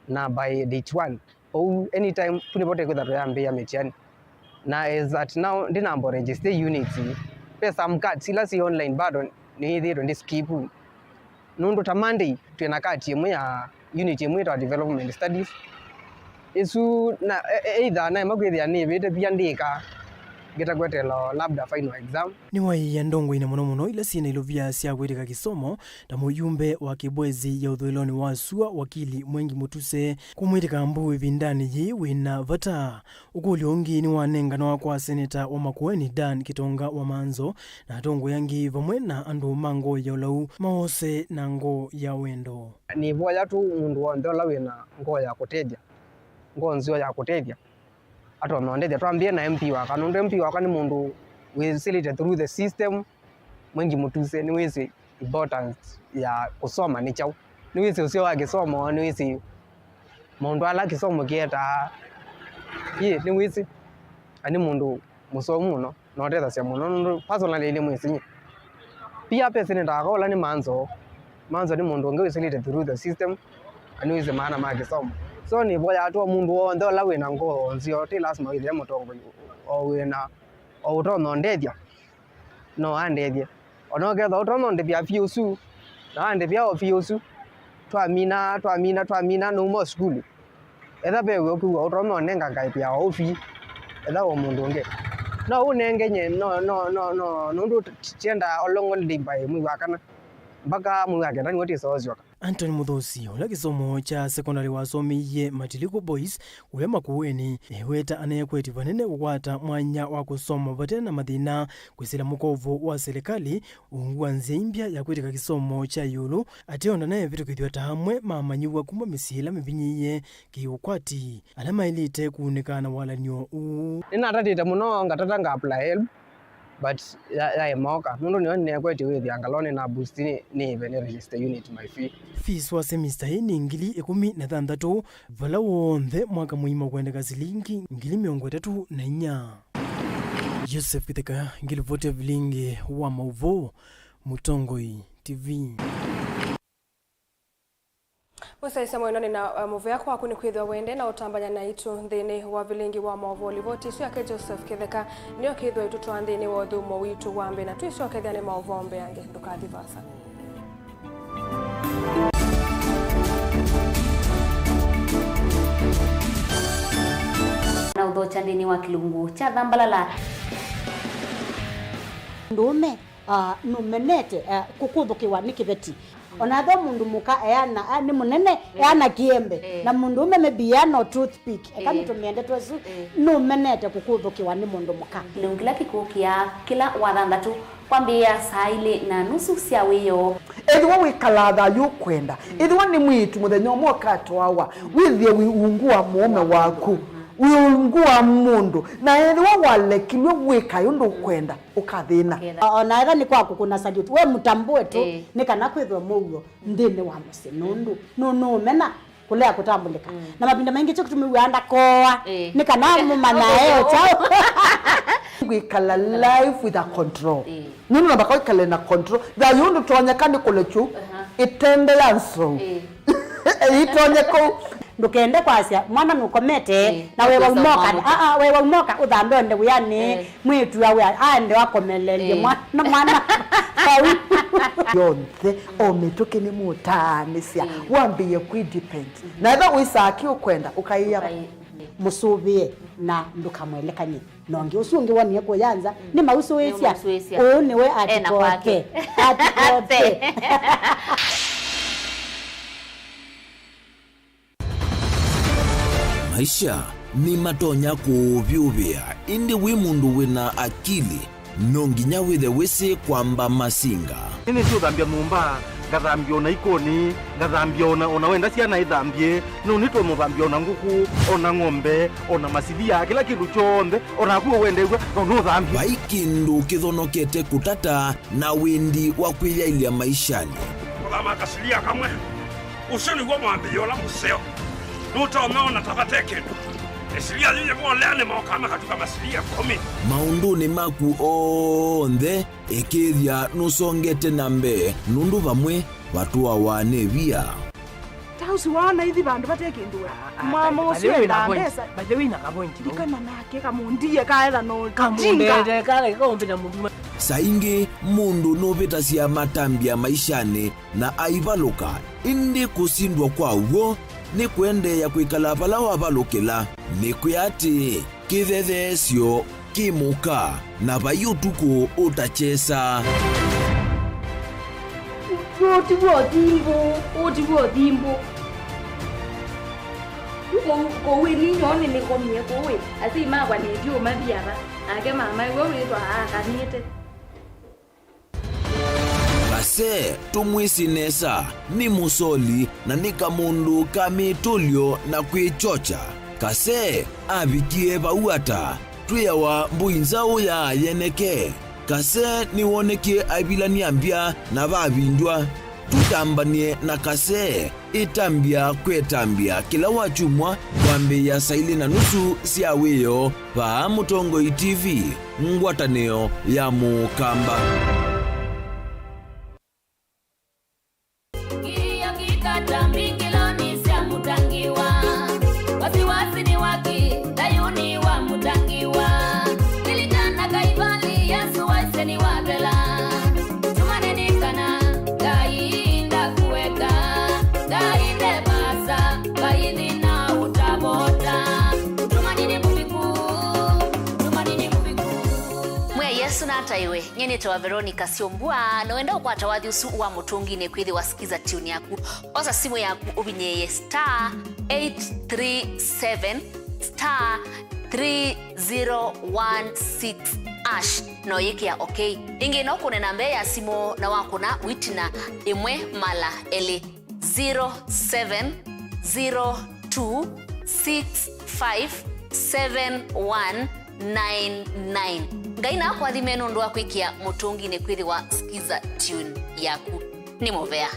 na by date one. Ou anytime tu nĩvo tũkwĩtha tũyambĩĩa mĩtiani. Na as at now, ndinambo register units. Ve some cards ila syĩ online bado nĩĩthĩĩtwe ndi skip. Nũndũ ta Monday, twĩ na kati ĩmwe ya unit ĩmwe ĩtawa Development Studies. Ĩsu na, e-, e-, either naema kwĩthĩa nĩvĩte via ndĩka, ngĩta kweteela labda final exam. Nĩwaĩĩa ndongoi na mũno mũno ila syĩ na ilovia sya kwĩtĩka kĩsomo, ta mũyumbe wa Kĩbwezi ya ũthũĩlonĩ wa sua, wakili Mwengi Mũtuse, kũmwĩtĩka mbu ĩvindanĩ yĩĩ wĩ na vata. Ũkũlyo ũngĩ nĩwanenganwa kwa seneta wa Makueni Dan Kĩtonga wa Manzo, na atongoi angĩ vamwe na andũ ma ngoo ya ũlau mawose na ngoo ya wendo. Nĩvoya tu mũndũ w'onthe ũla wĩ na ngoo ya kũtethya, ngoo nzeo ya kũtethya, atonya ũndethya. Twambĩe na M P wakwa, nũndũ M P wakwa nĩ mũndũ wĩsĩlĩte through the system. Mwengi Mũtuse nĩwĩsĩ importance ya kũsoma nĩ kyaũ. Nĩwĩsĩ ũseo wa kĩsomo, nĩwĩsĩ maũndũ ala kĩsomo kĩetaa. Ĩĩ, nĩwĩsĩ. Na nĩ mũndũ mũsomu mũno, na ũtethasya mũno, nũndũ personally nĩmwĩsĩ nyie. Pia pe seneta wakwa ũla nĩ Manzo. Manzo nĩ mũndũ ũngĩ wĩsĩlĩte through the system, na nĩwĩsĩ maana ma kĩsomo. So nĩvoyaa tu o mũndũ w'onthe ũla wĩ na ngoo nzeo, ti lasima wĩthĩe mũtongoi, o wĩ na, o ũtonya ũndethya, no andethye. Ona ũkethwa ũtonya ũndĩvya fee ũsu, na wandĩvya o fee ũsu, twamina, twamina, twamina, nauma o sukulu. Etha ve wĩa ũkwĩw'a ũtonya ũnenga ngaĩvĩa o fee, etha o mũndũ ũngĩ. No ũnenge nye, no, no, no, no, nũndũ t-, t-, tiendaa o long holiday by mwei wa kana, mpaka mwei wa kenda nĩw'o tĩsaa ũsyoka. Anthony Mũthũsi, ũla kĩsomo kya sekondalĩ wasomeie Matiliku Boys kũya Makueni, eweta aneekwetye vanene kũkwata mwanya wa kũsoma vate na mathĩna, kwĩsĩla mũkovo wa silikalĩ, ungu wa nzĩa imbya ya kwĩtĩka kĩsomo kya ĩũlũ, ateo ndanaevĩtũkĩthw'a ta amwe ma amanyĩw'a kuma mĩsyĩ ĩla mĩvinyĩĩe kĩ-ũkwati, ala maĩlĩte kũunĩka na walany'o ũũ. Nĩnatatĩte mũno, ngatata nga apply HELB, But ya, yaĩ moka, nũndũ nĩyo nĩnekwetye wĩthĩa ngalonĩ na boost nĩ, nĩĩve nĩ register unit my fee. Fees wa semester ĩĩ nĩ ngili ĩkũmi na thanthatũ, vala w'onthe mwaka mũima ũkwendeka silingi ngili mĩongo ĩtatũ na inya. Joseph Kĩtheka, ngilivoti ya vilingi wa maũvoo, Mũtongoi T V. Ũsaisya mwendwa nĩ na, uh, mũvea kwaku nĩ kwĩthĩwa wende na ũtambanya naitũ nthĩnĩ wa vilingi wa maũvoo. Livoti ĩsu yake Joseph Kĩtheka nĩyo kĩthĩwa ĩtũtwaa nthĩnĩ wa ũthũmũo witũ wa mbee, na twĩsyokethya nĩ maũvoo mbeange. Ndũkathi vaasa. Na ũthokya nthĩnĩ wa kĩlungu kya Thambalala. Ndũũme, ah, nũmenete, ah, kũkũthũkĩwa nĩ kĩveti. Ona ethĩwa mũndũ mũka eana, ah, nĩ mũnene, eh, eana kĩembe, eh, na mũndũũme maybe eana o toothpick, eka, eh, nĩtũmĩe ndeto ĩsu, eh, nũmenete kũkũthũkĩwa nĩ mũndũ mũka. Kĩlungu kĩla kĩkũkĩa kĩla Wathanthatũ kwambĩĩa saa ilĩ na nusu sya wĩoo. Ethĩwa wĩkalaa thayũ ũkwenda, ethĩwa nĩ mwĩĩtu mũthenya ũmwe ũkatwawa, wĩthĩe wĩ ungu wa mũũme waku, wĩ ungu wa mũndũ, na ethĩwa walekilw'e wĩkae ũndũ ũkwenda, ũkathĩna. Ũkethĩa. O-, ona ethĩwa nĩ kwa kũkũna salute, we mũtambũe tu, ĩĩ, nĩ kana kwĩthwe mũuo nthĩnĩ wa mũsyĩ, nũndũ nũ-, nũũmena kũlea kũtambũlĩka. Mm. Na mavinda maingĩ kyo kĩtumi wĩaa ndakoa, ĩĩ, nĩ kana mũmanyae o kyaũ. Kwĩkala life with a control. Ĩĩ. Nũndũ namba kwĩkale na control. Thayũ ndũtonyeka nĩ kũlekyu, aha, ĩtende ya nzou. Ĩĩ. Ĩitonye kũu. Ndũkende kwasya, mwana nũkomete, ĩĩ, na we waumoka, aa, we waumoka, ũthambe onde wĩanĩ, ĩĩ, mwĩĩtu awe aende wakomelelye, ĩĩ, mwana, mwana. Vau. Yonthe, o mĩtũkĩ nĩ mũtaanĩsya, ĩĩ, wambĩĩe kwĩ depend. Mhm. Na ethĩwa wĩsaa kĩ ũkwenda, ũkaĩa. Ũkaĩ-, mũsũvĩe na ndũkamwelekany'e. Na ũngĩ ũsu ũngĩ wonie kũya nza, mm, nĩmausũĩsya. Nĩmausũĩsya. Ũũ nĩwe ena kwake. Atikote. Atikote. Maisha nĩmatonya kũũvyũvĩa, ĩndĩ wĩ mũndũ wĩna akili, no nginya wĩthe wĩsĩ kwamba masinga. Nĩnĩsĩ ũthambya nyũmba, ngathambya ona ikonĩ, ngathambya ona, ona wenda syana ithambye, no nĩtwe mũthambya ona ngũkũ, ona ng'ombe, ona masilia, kĩla kĩndũ kyonthe, ona naku wendew'a, no nũthambye. Vai kĩndũ kĩthonokete kũtata na wĩndi wa kwĩyaĩlya maishanĩ. Kũthama kasilia kamwe, ũsu nĩw'o mwambĩlĩo ũla mũseo. Nũtonya ona ta vate kĩndũ. Ĩsilia yĩyĩvolea nĩmokaa makatuka masilia ĩkũmi. Maũndũnĩ maku onthe, ĩkĩĩthya nũsongete na mbee, nũndũ vamwe vatũawa nĩ via. Ta ũsu waona ithi vandũ vate kĩndũ we. Ah, ah, mama ũsu enda mbesa. By the way, na kapointi. Ndikana nake kamundie kaetha no kamundete kale kaũmbĩla mũndũ. Saa ingĩ mũndũ nũvĩtasya matambya maishanĩ na aivalũka, ĩndĩ kũsindwa kwa w'o nĩ kũendeea kwĩkala vala wavalũkĩla. Nĩkwĩa atĩĩ, kĩthetheesyo kĩ mũka, na vai ũtukũ ũtakyesa. Ũũ ti w'o thimbũ, ũũ ti w'o thimbũ. Kũu, kũu ĩni nyoo nĩnĩkomie kũu ĩ, asyai makwa nĩtyo mathi ava, nake mama ĩwe wĩthwa akanĩte. Kase, tũmwĩsĩ nesa, nĩ mũsoli na nĩ kamũndũ ka mĩtũlyo na kwĩkyokya. Kase avikie vau ata? Twĩawa mbũi nzaũ ya yeneke. Kase nĩwonekie aivilany'a mbya na vavindwa. Tũtambany'e na Kase. Ĩtambya kwĩ ĩtambya kĩla wakyumwa kwambĩĩa saa ilĩ na nusu sya wĩoo vaa Mũtongoi T V, ngwatanĩo ya Mũkamba. Kilio kikata mbingiloni sya Mũtangiwa. Wasiwasi ni waki, thayuni wa Mũtangiwa. Lilikana Kaivali, Yesu waisye nĩwathela. Tumaini nĩ kana Ngai ndakũeka, Ngai nde vaasa, Ngai nthĩna ũtavota. Tumaini nĩ mũviku, tumaini nĩ mũviku. Mwĩai Yesu nataĩwe. Nyie nĩtawa Veronica Syombua, na wenda ũkwata wathi ũsu wa Mũtũnginĩ kwĩthĩwa Skiza Tune yaku, osa simũ yaku ũvinyĩĩe star eight three seven star three zero one six hash, na ũyĩkĩa okay. Ĩngĩ no kũne namba ya simũ na wakũna wĩtina ĩmwe mala elĩ, zero seven zero two six five seven one nine nine. Ngai nakũathime nũndũ wa kwĩkĩa mũtũnginĩ kwĩthĩwa Skiza Tune yaku nĩ mũvea.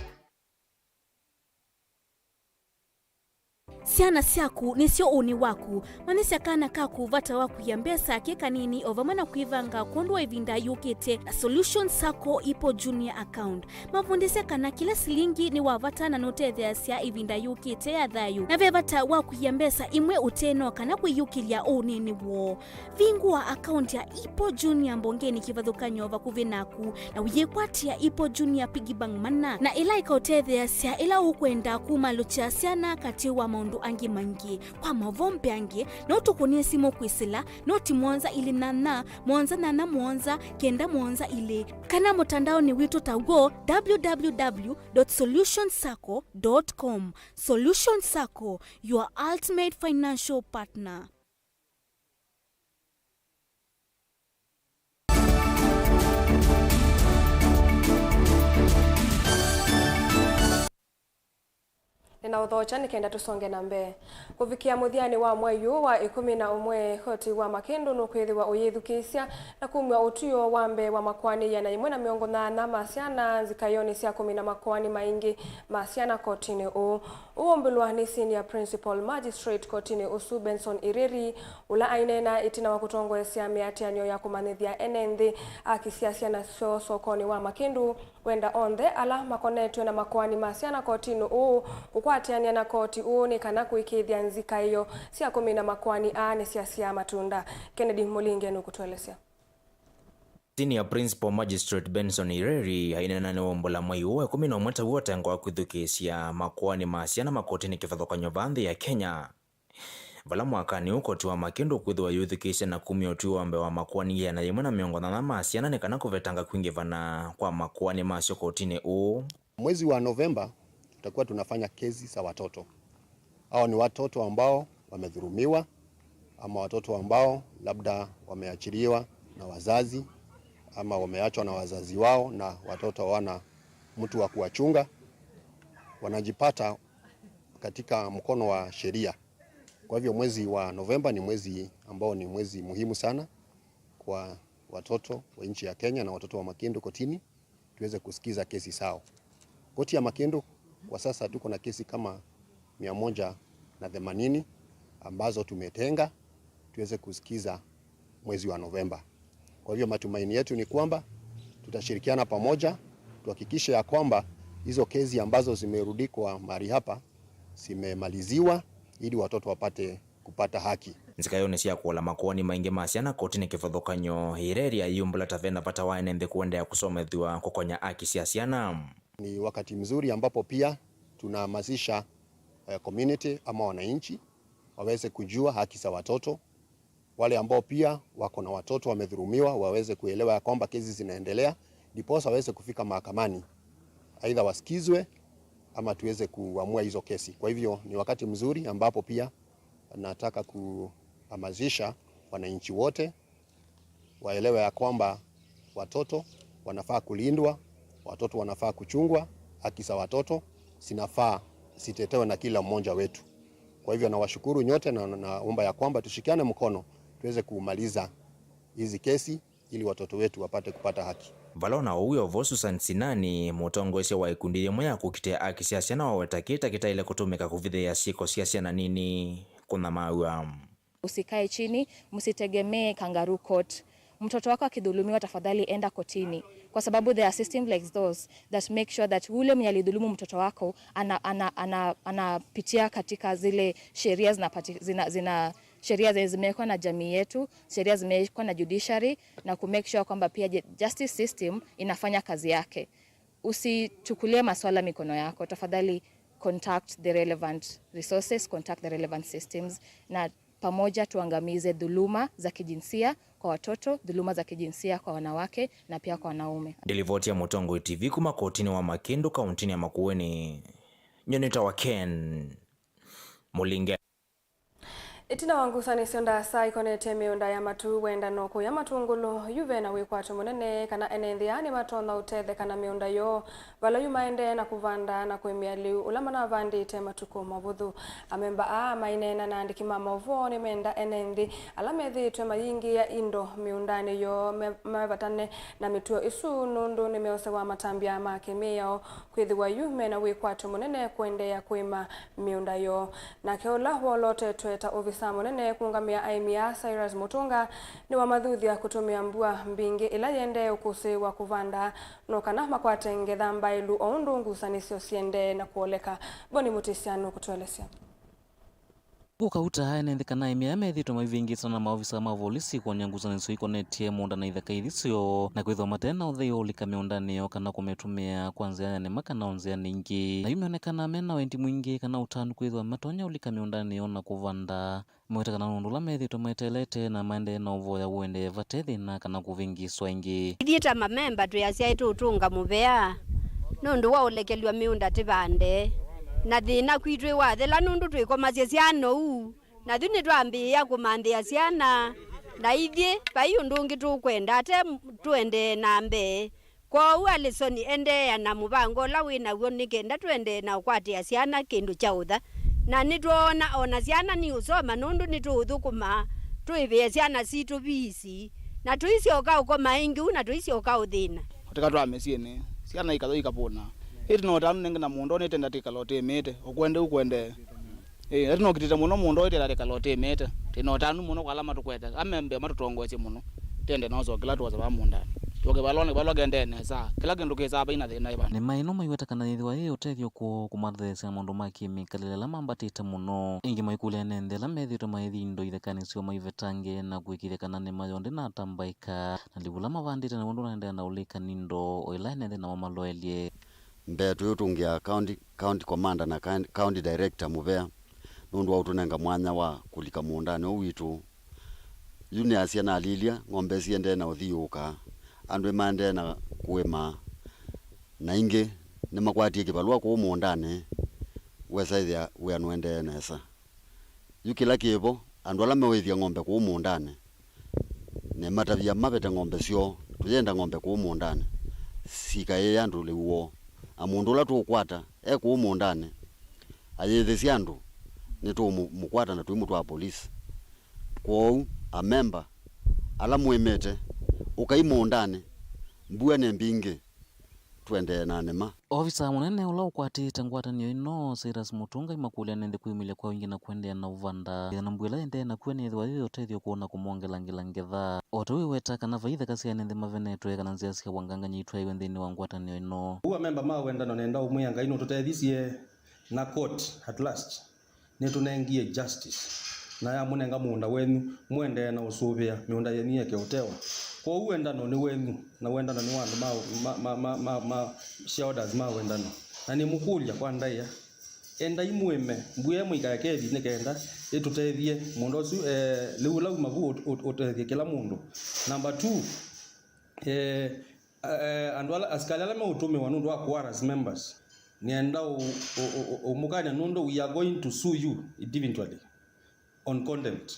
Syana syaku nĩsyo ũnĩ waku. Manyĩsya kana kaku vata wa kũia mbesa ke kanini o vamwe na kwĩvanga kwondũ wa ĩvinda yũkĩte na Solution Sacco Ipo Junior Account. Mavundĩsye kana kĩla silingi nĩ wa vata na nũtetheeasya ĩvinda yũkĩte ya thayũ, na ve vata wa kũia mbesa imwe ũteno kana kwĩyũkĩlya ũnĩnĩ woo. Vingũa akaunti ya Ipo Junior mbongenĩ kĩvathũkany'o vakuvĩ naku, na ũyĩkwatĩa Ipo Junior Piggy Bank mana, na ĩla ĩkaũtetheeasya ĩla ũkwenda kumalũkya syana katĩ wa maũndũ angĩ maingĩ. Kwa maũvoo mbeange, no tũkũnĩe simũ kwĩsĩla noti mũonza ilĩ nyanya, mũonza nyanya mũonza, kenda mũonza ilĩ, kana mũtandaonĩ witũ ta w'o, www dot solution sacco dot com. Solution Sacco, your ultimate financial partner. Nĩnaũthokya nĩ kenda tũsonge na mbee. Kũvikĩa mũthyanĩ wa mwei ũũ wa ĩkũmi na ũmwe, koti wa Makĩndũ nũkwĩthĩwa ũyĩthukĩĩsya na kumw'a ũtw'ĩo wa mbee wa makoani ĩana yĩmwe na mĩongo nyanya ma syana nzikaĩonĩ sya kũmina makoani maingĩ ma syana kotinĩ ũũ. Ũũmbũlwa nĩ Senior Principal Magistrate kotinĩ ũsu, Benson Ireri, ũla aineena ĩtina wa kũtongoesya mĩatĩanĩo ya kũmanyĩthya ene nthĩ aki sya syana syoo sokonĩ wa Makĩndũ. Wenda onthe ala makonetw'e na makoani ma syana kotinĩ ũũ kũkwatĩanĩa na koti ũũ nĩ kana kũĩkĩĩthya nzikaĩo sya kũmina makoani aa nĩsyasyaa matunda. Kennedy Mũlinge nũkũtũelesya. Senior Principal Magistrate Benson Ireri aineena nĩwaumbũla mwei ũũ wa ĩkũmi na ũmwe taw'o ũtengo wa kwĩthukĩĩsya makoani ma syana makotinĩ kĩvathũkany'o vaa nthĩ ya Kenya, vala mwakanĩ ũũ koti wa Makĩndũ ũkwĩthĩwa ũyĩthukĩĩsya na kumya ũtwi wa mbee wa makoani ĩana yĩmwe na mĩongo nyanya ma syana nĩ kana kũvetanga kwingĩvana kwa makoani masyo kotinĩ ũũ. Mwezi wa Novemba tutakuwa tunafanya kesi za watoto. Hao ni watoto ambao wamedhulumiwa, ama watoto ambao labda wameachiliwa na wazazi, ama wameachwa na wazazi wao na watoto hawana mtu wa kuwachunga, wanajipata katika mkono wa sheria. Kwa hivyo mwezi wa Novemba ni mwezi ambao ni mwezi muhimu sana kwa watoto wa nchi ya Kenya na watoto wa Makĩndũ kotini, tuweze kusikiza kesi zao. Koti ya Makĩndũ kwa sasa tuko na kesi kama mia moja na themanini ambazo tumetenga tuweze kusikiza mwezi wa Novemba. Kwa hivyo matumaini yetu ni kwamba tutashirikiana pamoja, tuhakikishe ya kwamba hizo kesi ambazo zimerudikwa mahali hapa zimemaliziwa ili watoto wapate kupata haki. Nzikaĩonĩ sya kũola makoani maingĩ ma syana kotinĩ kĩvathũkany'o, Ireri ayumbũla ta vena vata wa ene nthĩ kũendeea kũsomethw'a kũkonya haki sya syana. Ni wakati mzuri ambapo pia tunahamasisha, eh, community ama wananchi waweze kujua haki za watoto. Wale ambao pia wako na watoto wamedhulumiwa waweze kuelewa ya kwamba kesi zinaendelea, ndiposa waweze kufika mahakamani, aidha wasikizwe ama tuweze kuamua hizo kesi. Kwa hivyo ni wakati mzuri ambapo pia nataka kuhamasisha wananchi wote waelewe ya kwamba watoto wanafaa kulindwa, watoto wanafaa kuchungwa, haki za watoto zinafaa zitetewe na kila mmoja wetu. Kwa hivyo nawashukuru nyote na naomba ya kwamba tushikane mkono tuweze kumaliza hizi kesi ili watoto wetu wapate kupata haki. Vala o na ũu wĩ o vo, Susan Sinani, mũtongoesya wa ĩkundi yĩmwe ya kũkitĩa haki sya syana, waweta kĩĩ ta kĩtaĩle kũtũmĩka kũvithĩĩa syĩko sya syana nini kũnyamaaw'a. Usikae chini, msitegemee kangaroo court. Mtoto wako akidhulumiwa, tafadhali enda kotini, kwa sababu there are systems like those that make sure that ule mwenye alidhulumu mtoto wako ana, ana, ana, anapitia katika zile sheria zinapati-, zina, zina, sheria zenye zimewekwa na jamii yetu, sheria zimewekwa na judiciary, na ku make sure kwamba pia je-, justice system inafanya kazi yake. Usichukulie maswala mikono yako. Tafadhali contact the relevant resources, contact the relevant systems, na pamoja tuangamize dhuluma za kijinsia kwa watoto, dhuluma za kijinsia kwa wanawake na pia kwa wanaume. Ndilivoti ya Mũtongoi T V kuma kotini wa Makĩndũ, kauntinĩ ya Makueni, nyonĩtawa Ken Mũlinge. Ĩtina wa ngusanĩsyo ndaasa ikonetye mĩũnda ya matu, wendano kũya Matungulu, yu ve na wĩkwatyo mũnene kana ene nthĩ aa nĩmatonya ũtetheka na mĩũnda yoo, vala yu maendee na kũvanda na kũĩmĩa lĩu ũla manavandĩte matukũ mavũthũ. Amemba aa maineena na andĩki ma maũvoo nĩmenda ene nthĩ ala methĩĩtwe mayingĩĩa indo mĩũndanĩ yoo me, mavatane na mĩtuo ĩsu, nũndũ nĩmeosewa matambya ma kĩmĩao kwĩthĩwa yu mena wĩkwatyo mũnene kũendeea kũĩma mĩũnda yoo. Nake ũla wolotetwe ta ovisa mũnene kũũngamĩa aĩmi aa, Cyrus Mutunga, nĩwamathuthya kũtũmĩa mbua mbingĩ ĩla yĩendee ũkũsĩĩwa kũvanda, no kana makwate ngetha mbaĩlu o ũndũ ngusanĩsyo siendee na kũoleka. Boni Mutisya nũkũtũelesya. Kũkauta ene nthĩ kana aĩmi aya methĩĩtwe maivĩngĩĩsana na maovisa ma volisi kwony'a ngusanĩsyo ikonetye mũũnda na ithaka ithi syoo, na kwĩthĩwa mate na ũthei wa ũlika mĩũndanĩ yoo kana kũmĩtũmĩa kwa nzĩa ya nĩma kana o nzĩanĩ ingĩ. Na yu meonekana me na wendi mwingĩ kana ũtanu kwĩthĩwa matonya ũlika mĩũndanĩ yoo na kũvanda. Maweta kana nũndũ ũla methĩĩtwe meteelete na maendee na ũvoya ũendee vate thĩna kana kũvĩngĩĩswa ĩngĩ. Ithyĩ ta mamemba twĩ asyaĩ tũũtũnga mũvea nũndũ wa ũlekelw'a mĩũnda tĩvande, na thĩna kwitũ ĩwathela nũndũ twĩkomasya syana ũu, na yu nĩtwambĩĩa kũmanthĩa syana, na ithyĩ vai ũndũ ũngĩ tũkwenda ate tũendee na mbee. Kwoou Alison endeea na mũvango ũla wĩ naw'o nĩ kenda tũendee na ũkwatĩa syana kĩndũ kya ũtha. Na nĩtwoona o na syana niũsoma nũndũ nĩtũũthũkũma tũĩvĩe syana sitũ viisi. Na tũisyoka ũkoma ĩngĩ ũu na tũisyoka ũthĩna. Ũteka twa mĩsyĩnĩ, syana ikatho ikapũna. Ĩtĩ no tanu nenge na mũndũ nĩtenda tĩkala ũtĩmĩte, ũkwende ũkwendee. Ĩĩ, na tũnokitĩte mũno mũndũ ũyũ tĩla tĩkala ũtĩmĩte. Twĩ na ũtanu mũno kwa ala matũkwete, amembe matũtongoesye mũno. Tende na ũsokela tuosa va mũũndanĩ. Twoke valonĩ valwa kendee nesa. Kĩla kĩndũ kĩsaa vaina thĩna ĩva. Nĩma ĩno maiweta kana yĩthĩwa yĩ ũtethyo kwoo kũmathetheesya na maũndũ ma kĩmĩkalĩle ala mambatĩte mũno. Ĩngĩ maikũlya ene nthĩ ala methĩĩtwe maithi indo ithekanĩ syoo maivetange na kũĩkĩĩthya kana nĩma yoo ndĩnatambaĩka. Na lĩu ũla mavandĩte naw'o ndũnaendeea na ũlĩka nĩ indo o ĩla ene nthĩ namo maloelye. Mbee tũyũtũngĩa County, County Commander na Coun-, County Director mũvea nũndũ wa ũtũnenga mwanya wa kũlika mũũndanĩ ũũ witũ. Yu nĩasya nalilya ng'ombe siendee na ũthiũũka, andũ nĩmaendee na kũĩma, na ĩngĩ nĩmakwatie kĩvalũa kũũ mũũndanĩ, wesa ĩthĩa wĩa nũendee nesa. Yu kĩla kĩ vo, andũ ala meũĩthya ng'ombe kũũ mũũndanĩ, nĩmatavya mavete ng'ombe syoo, tũyenda ng'ombe kũũ mũũndanĩ, sikaĩe andũ lĩu woo. Na mũndũ ũla tũũkwata e kũũ mũũndanĩ, ayĩĩthĩsya andũ, nĩtũũmũkwata na tũimũtwaa polisi. Kwoou, amemba ala mwĩmĩte, ũkai mũũndanĩ, mbua nĩ mbingĩ, tũendee na nĩma. Ovisa mũnene ũla ũkwatĩte ngwatanĩo ĩno, Cyrus Mutunga, aimakũlya ene nthĩ kwĩmĩlya kwa wingĩ na kũendeea na ũvanda, ĩthĩna mbua ĩla ĩendee nakw'o nĩyĩthĩwa yĩ ũtethyo kwoo na kũmongelangela ngetha. O ta ũu aiweta kana vai ithaka sya ene nthĩ mavenetwe kana nzĩa sya wangangany'a itwaĩwe nthĩnĩ wa ngwatanĩo ĩno. Ũu amemba ma wendano nenda ũmwĩa Ngai nũtũtethisye na court at last. Nĩtũnengie justice, na yamũnenga mũũnda wenyu, mũendee na ũsũvĩa mĩũnda yenyu yeke ũtewa. Kwoou wendano nĩ wenyu, na wendano nĩ wa andũ ma, ma, ma, ma, ma, ma shareholders ma wendano. Na nĩmũkũlya kwa ndaĩa, endai mũĩme, mbua ĩmwe ikaeke ĩthi nĩ kenda ĩtũtethye mũũnda ũsu, eh, lĩu ũla uma vu ũt-, ũt-, ũtethye kĩla mũndũ. Number two, eh, Eh, andũ ala, asikalĩ ala meũtũmĩwa nũndũ wa kũ harass members, nĩenda ũ-, ũ-, ũ-, ũ-, ũmũkany'a nũndũ we are going to sue you individually on contempt.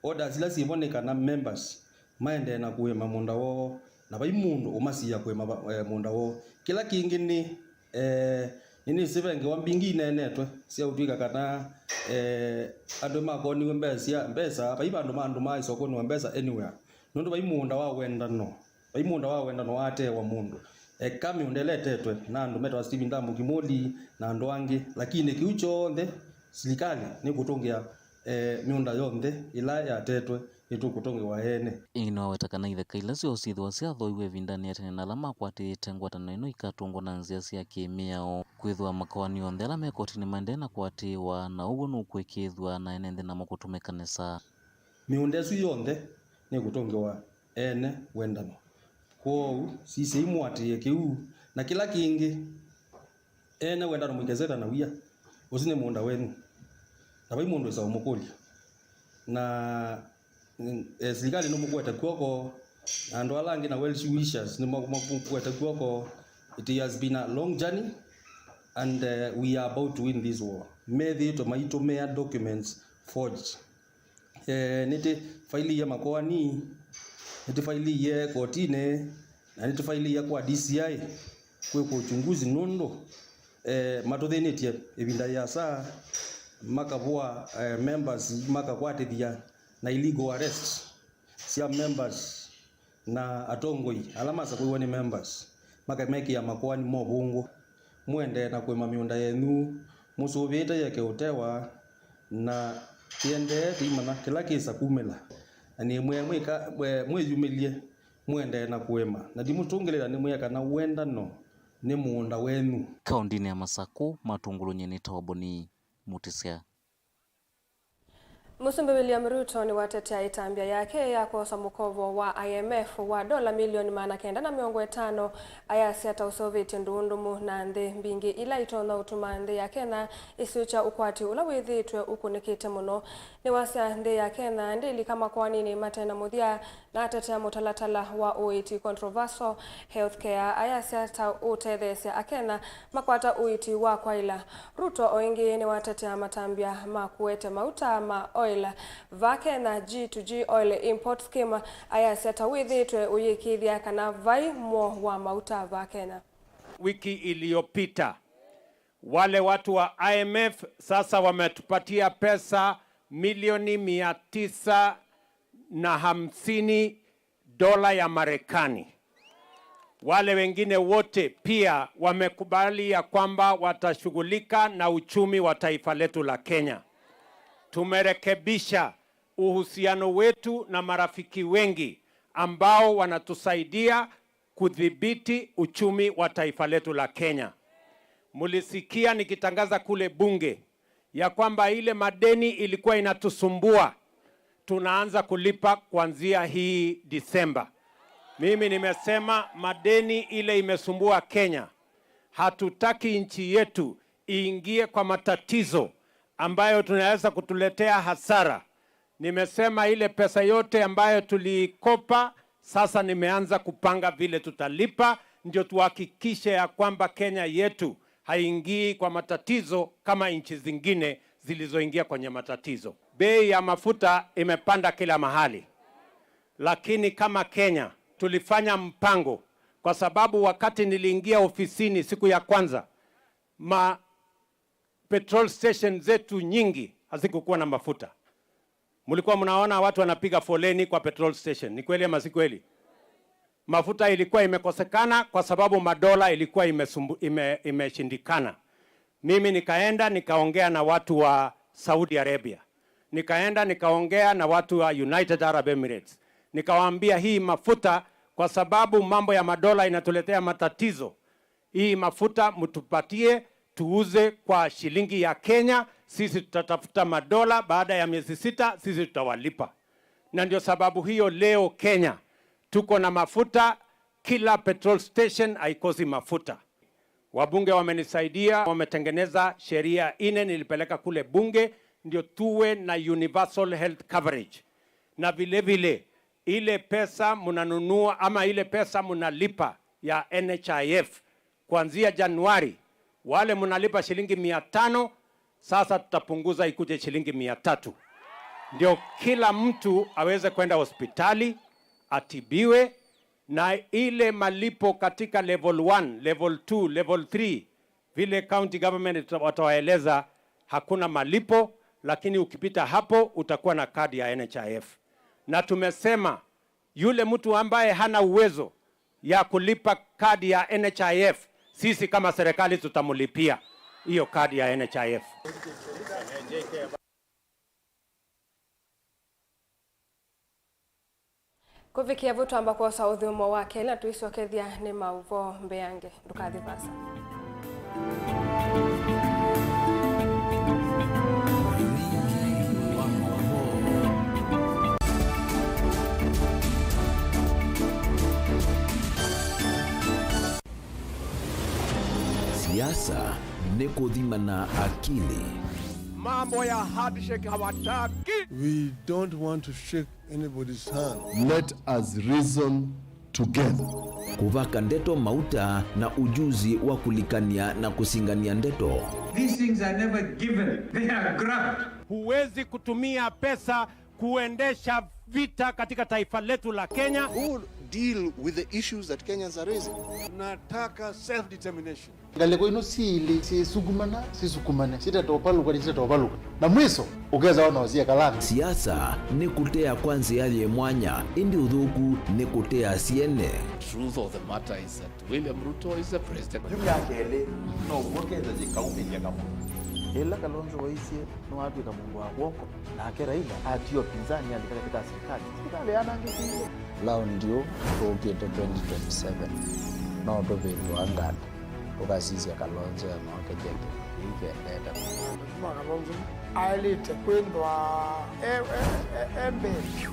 Orders ila syĩvo nĩ kana members maendee na kũĩma mũũnda woo, na vai mũndũ ũmasiĩa kũĩma va-, eh, mũũnda woo. Kĩla kĩngĩ nĩ, eh, nĩnĩsĩ ve ngewa mbingĩ ineenetwe sya ũtw'ĩka kana, eh, andũ makoniwe mbesa, mbesa, vai vandũ ma andũ ma ĩsokoni wa mbesa anywhere. Nũndũ vai mũũnda wa wendano. Vai mũũnda wa wendano waateewa mũndũ. Eka mĩũnda ĩla ĩtetwe na andũ metawa Stephen Ndambu Kimoli na andũ angĩ, lakini kĩu kyonthe silikalĩ nĩkũtũngĩa, eh, mĩũnda yonthe ĩla yatetwe nĩtũkũtũngĩwa ene. Ĩngĩ nĩwaweta kana ithaka ila syoo syĩthĩwa syathooiwe ĩvindanĩ ya tene na ala makwatĩĩte ngwatanĩo ĩno ikatũngwa na nzĩa sya kĩ-mĩao, kwĩthĩwa makoani onthe ala me kotinĩ maendee na kũatĩĩwa, na ũw'o nũkwĩkĩĩthw'a na ene nthĩ namo kũtũmĩka nesa. Mĩũnda ĩsu yonthe nĩkũtũngĩwa ene wendano. Kwoou sisyai mũatĩĩe kĩu. Na kĩla kĩngĩ, ene wendano mũikeseta na wia, ũsu nĩ mũũnda wenyu, na vai mũndũ wĩsa ũmũkũlya. Na, mm, eh, silikalĩ nũmũkwete kw'oko, na andũ ala angĩ na well wishers nĩmamũkwete kw'oko. It has been a long journey and, eh, we are about to win this war. Methĩĩtwe maitũmĩa documents forged. Eh, nĩtĩvailĩĩe makoani, nĩtĩvailĩĩe kotinĩ, na nĩtĩvailĩĩe kwa D C I kwĩkwa uchunguzi nũndũ, eh, matũthĩnĩtye ĩvinda yĩasa, makavũa, eh, members, makakwatĩthya na illegal arrest sya members na atongoi ala masakũiwe nĩ members, makamekĩa makoani movũngũ. Mũendee na kũĩma mĩũnda yenyu mũsũvĩĩte yeke ũtewa, na tĩendee tũimanya kĩla kĩsa kumĩla. Na nĩmwĩe mwĩka-, mwe-, mwĩyumĩlye, mũendee na kũĩma. Na ndimũtũngĩlĩla nĩmwĩe kana wendano nĩ mũũnda wenyu. Kaũndĩnĩ ya Masakũ, Matũngũlũ, nyie nĩtawa Boni Mũtĩsya. Mũsumbĩ William Ruto nĩwatetea ĩtambya yake ya kwosa mũkovo wa I M F wa ndola milioni maana kenda na mĩongo ĩtano, ayasya ta ũseũvĩtye ndũũ ndũmũ na nthĩ mbingĩ ila itonya ũtuma nthĩ ya Kenya ĩsyũkya ũkwati ũla wĩthĩĩtwe ũkunĩkĩte mũno. Nĩwasya nthĩ ya Kenya ndĩlika makoaninĩ mate na mũthya, na atetea mũtalatala wa ũiiti, controversial healthcare, ayasya ta ũtetheesya Akenya makwata ũiiti wa kwaĩla. Ruto o ĩngĩ nĩwatetea matambya ma kũete mauta ma oil vaa Kenya, G to G oil import scheme, ayasya ta wĩthĩĩtwe ũyĩkĩĩthya kana vai mũo wa mauta vaa Kenya. Wiki iliyopita, wale watu wa I M F sasa wametupatia pesa milioni mia tisa na hamsini dola ya Marekani. Wale wengine wote pia wamekubali ya kwamba watashughulika na uchumi wa taifa letu la Kenya. Tumerekebisha uhusiano wetu na marafiki wengi ambao wanatusaidia kudhibiti uchumi wa taifa letu la Kenya. Mulisikia nikitangaza kule bunge ya kwamba ile madeni ilikuwa inatusumbua, tunaanza kulipa kuanzia hii Disemba. Mimi nimesema madeni ile imesumbua Kenya, hatutaki nchi yetu iingie kwa matatizo ambayo tunaweza kutuletea hasara. Nimesema ile pesa yote ambayo tuliikopa, sasa nimeanza kupanga vile tutalipa, ndio tuhakikishe ya kwamba Kenya yetu haingii kwa matatizo kama nchi zingine zilizoingia kwenye matatizo. Bei ya mafuta imepanda kila mahali, lakini kama Kenya tulifanya mpango, kwa sababu wakati niliingia ofisini siku ya kwanza, ma petrol station zetu nyingi hazikukuwa na mafuta. Mlikuwa mnaona watu wanapiga foleni kwa petrol station. Ni kweli ama si kweli? Mafuta ilikuwa imekosekana kwa sababu madola ilikuwa imesumbu-, ime-, imeshindikana. Mimi nikaenda nikaongea na watu wa Saudi Arabia. Nikaenda nikaongea na watu wa United Arab Emirates. Nikawaambia, "Hii mafuta, kwa sababu mambo ya madola inatuletea matatizo, hii mafuta mtupatie, tuuze kwa shilingi ya Kenya, sisi tutatafuta madola, baada ya miezi sita sisi tutawalipa." Na ndio sababu hiyo leo Kenya tuko na mafuta, kila petrol station haikosi mafuta. Wabunge wamenisaidia, wametengeneza sheria nne nilipeleka kule bunge, ndio tuwe na universal health coverage. Na vile vile, ile pesa mnanunua ama ile pesa mnalipa ya N H I F, kuanzia Januari, wale mnalipa shilingi mia tano, sasa tutapunguza ikuje shilingi mia tatu. Ndio kila mtu aweze kwenda hospitali, atibiwe, na ile malipo katika level one, level two, level three, vile county government watawaeleza, hakuna malipo, lakini ukipita hapo utakuwa na kadi ya N H I F. Na tumesema yule mtu ambaye hana uwezo ya kulipa kadi ya N H I F, sisi kama serikali tutamlipia hiyo kadi ya N H I F. Kũvikĩa vu twamba kwosa ũthũmũo wa kelĩ na tũisokethya nĩ maũvoo mbeange. Ndũkathi vaasa. Siasa nĩ kũthima na akili. Mambo ya handshake hawataki. We don't want to shake anybody's hand. Let us reason together. Kũvaka ndeto mauta na ujuzi wa kũlikany'a na kũsingany'a ndeto. These things are never given. They are grabbed. Huwezi kutumia pesa kuendesha vita katika taifa letu la Kenya. Who deal with the issues that Kenyans are raising. Tunataka self-determination. Ngalĩko ino syĩlĩ syĩsukumana, sisukumane, sitatovalũka, nĩsitatovalũka. Na mwiso, ũkesa ona ũsie kalanga. Siasa nĩ kũtea kwa nzĩa yĩ mwanya, ĩndĩ ũthũku nĩ kũtea syene. Truth of the matter is that William Ruto is the president. Yu myaka ĩlĩ, no ũw'o ketha yĩkaumĩlya kamwe. Ĩla Kalonzo waisye nĩwatw'ĩka mũndũ wa kw'oko, nake Raila atia ũpinzani alika katika serikali, serikali yanangĩkĩile. Laundi ũ tũũkĩte twenty twenty-seven, no tũvĩndũa nganda, tũkasisya Kalonzo ema ũkethya kĩndũ kĩu kĩendete. Mheshimiwa Kalonzo aĩlĩte kwĩthwa e, e, e, e mbee vyũ.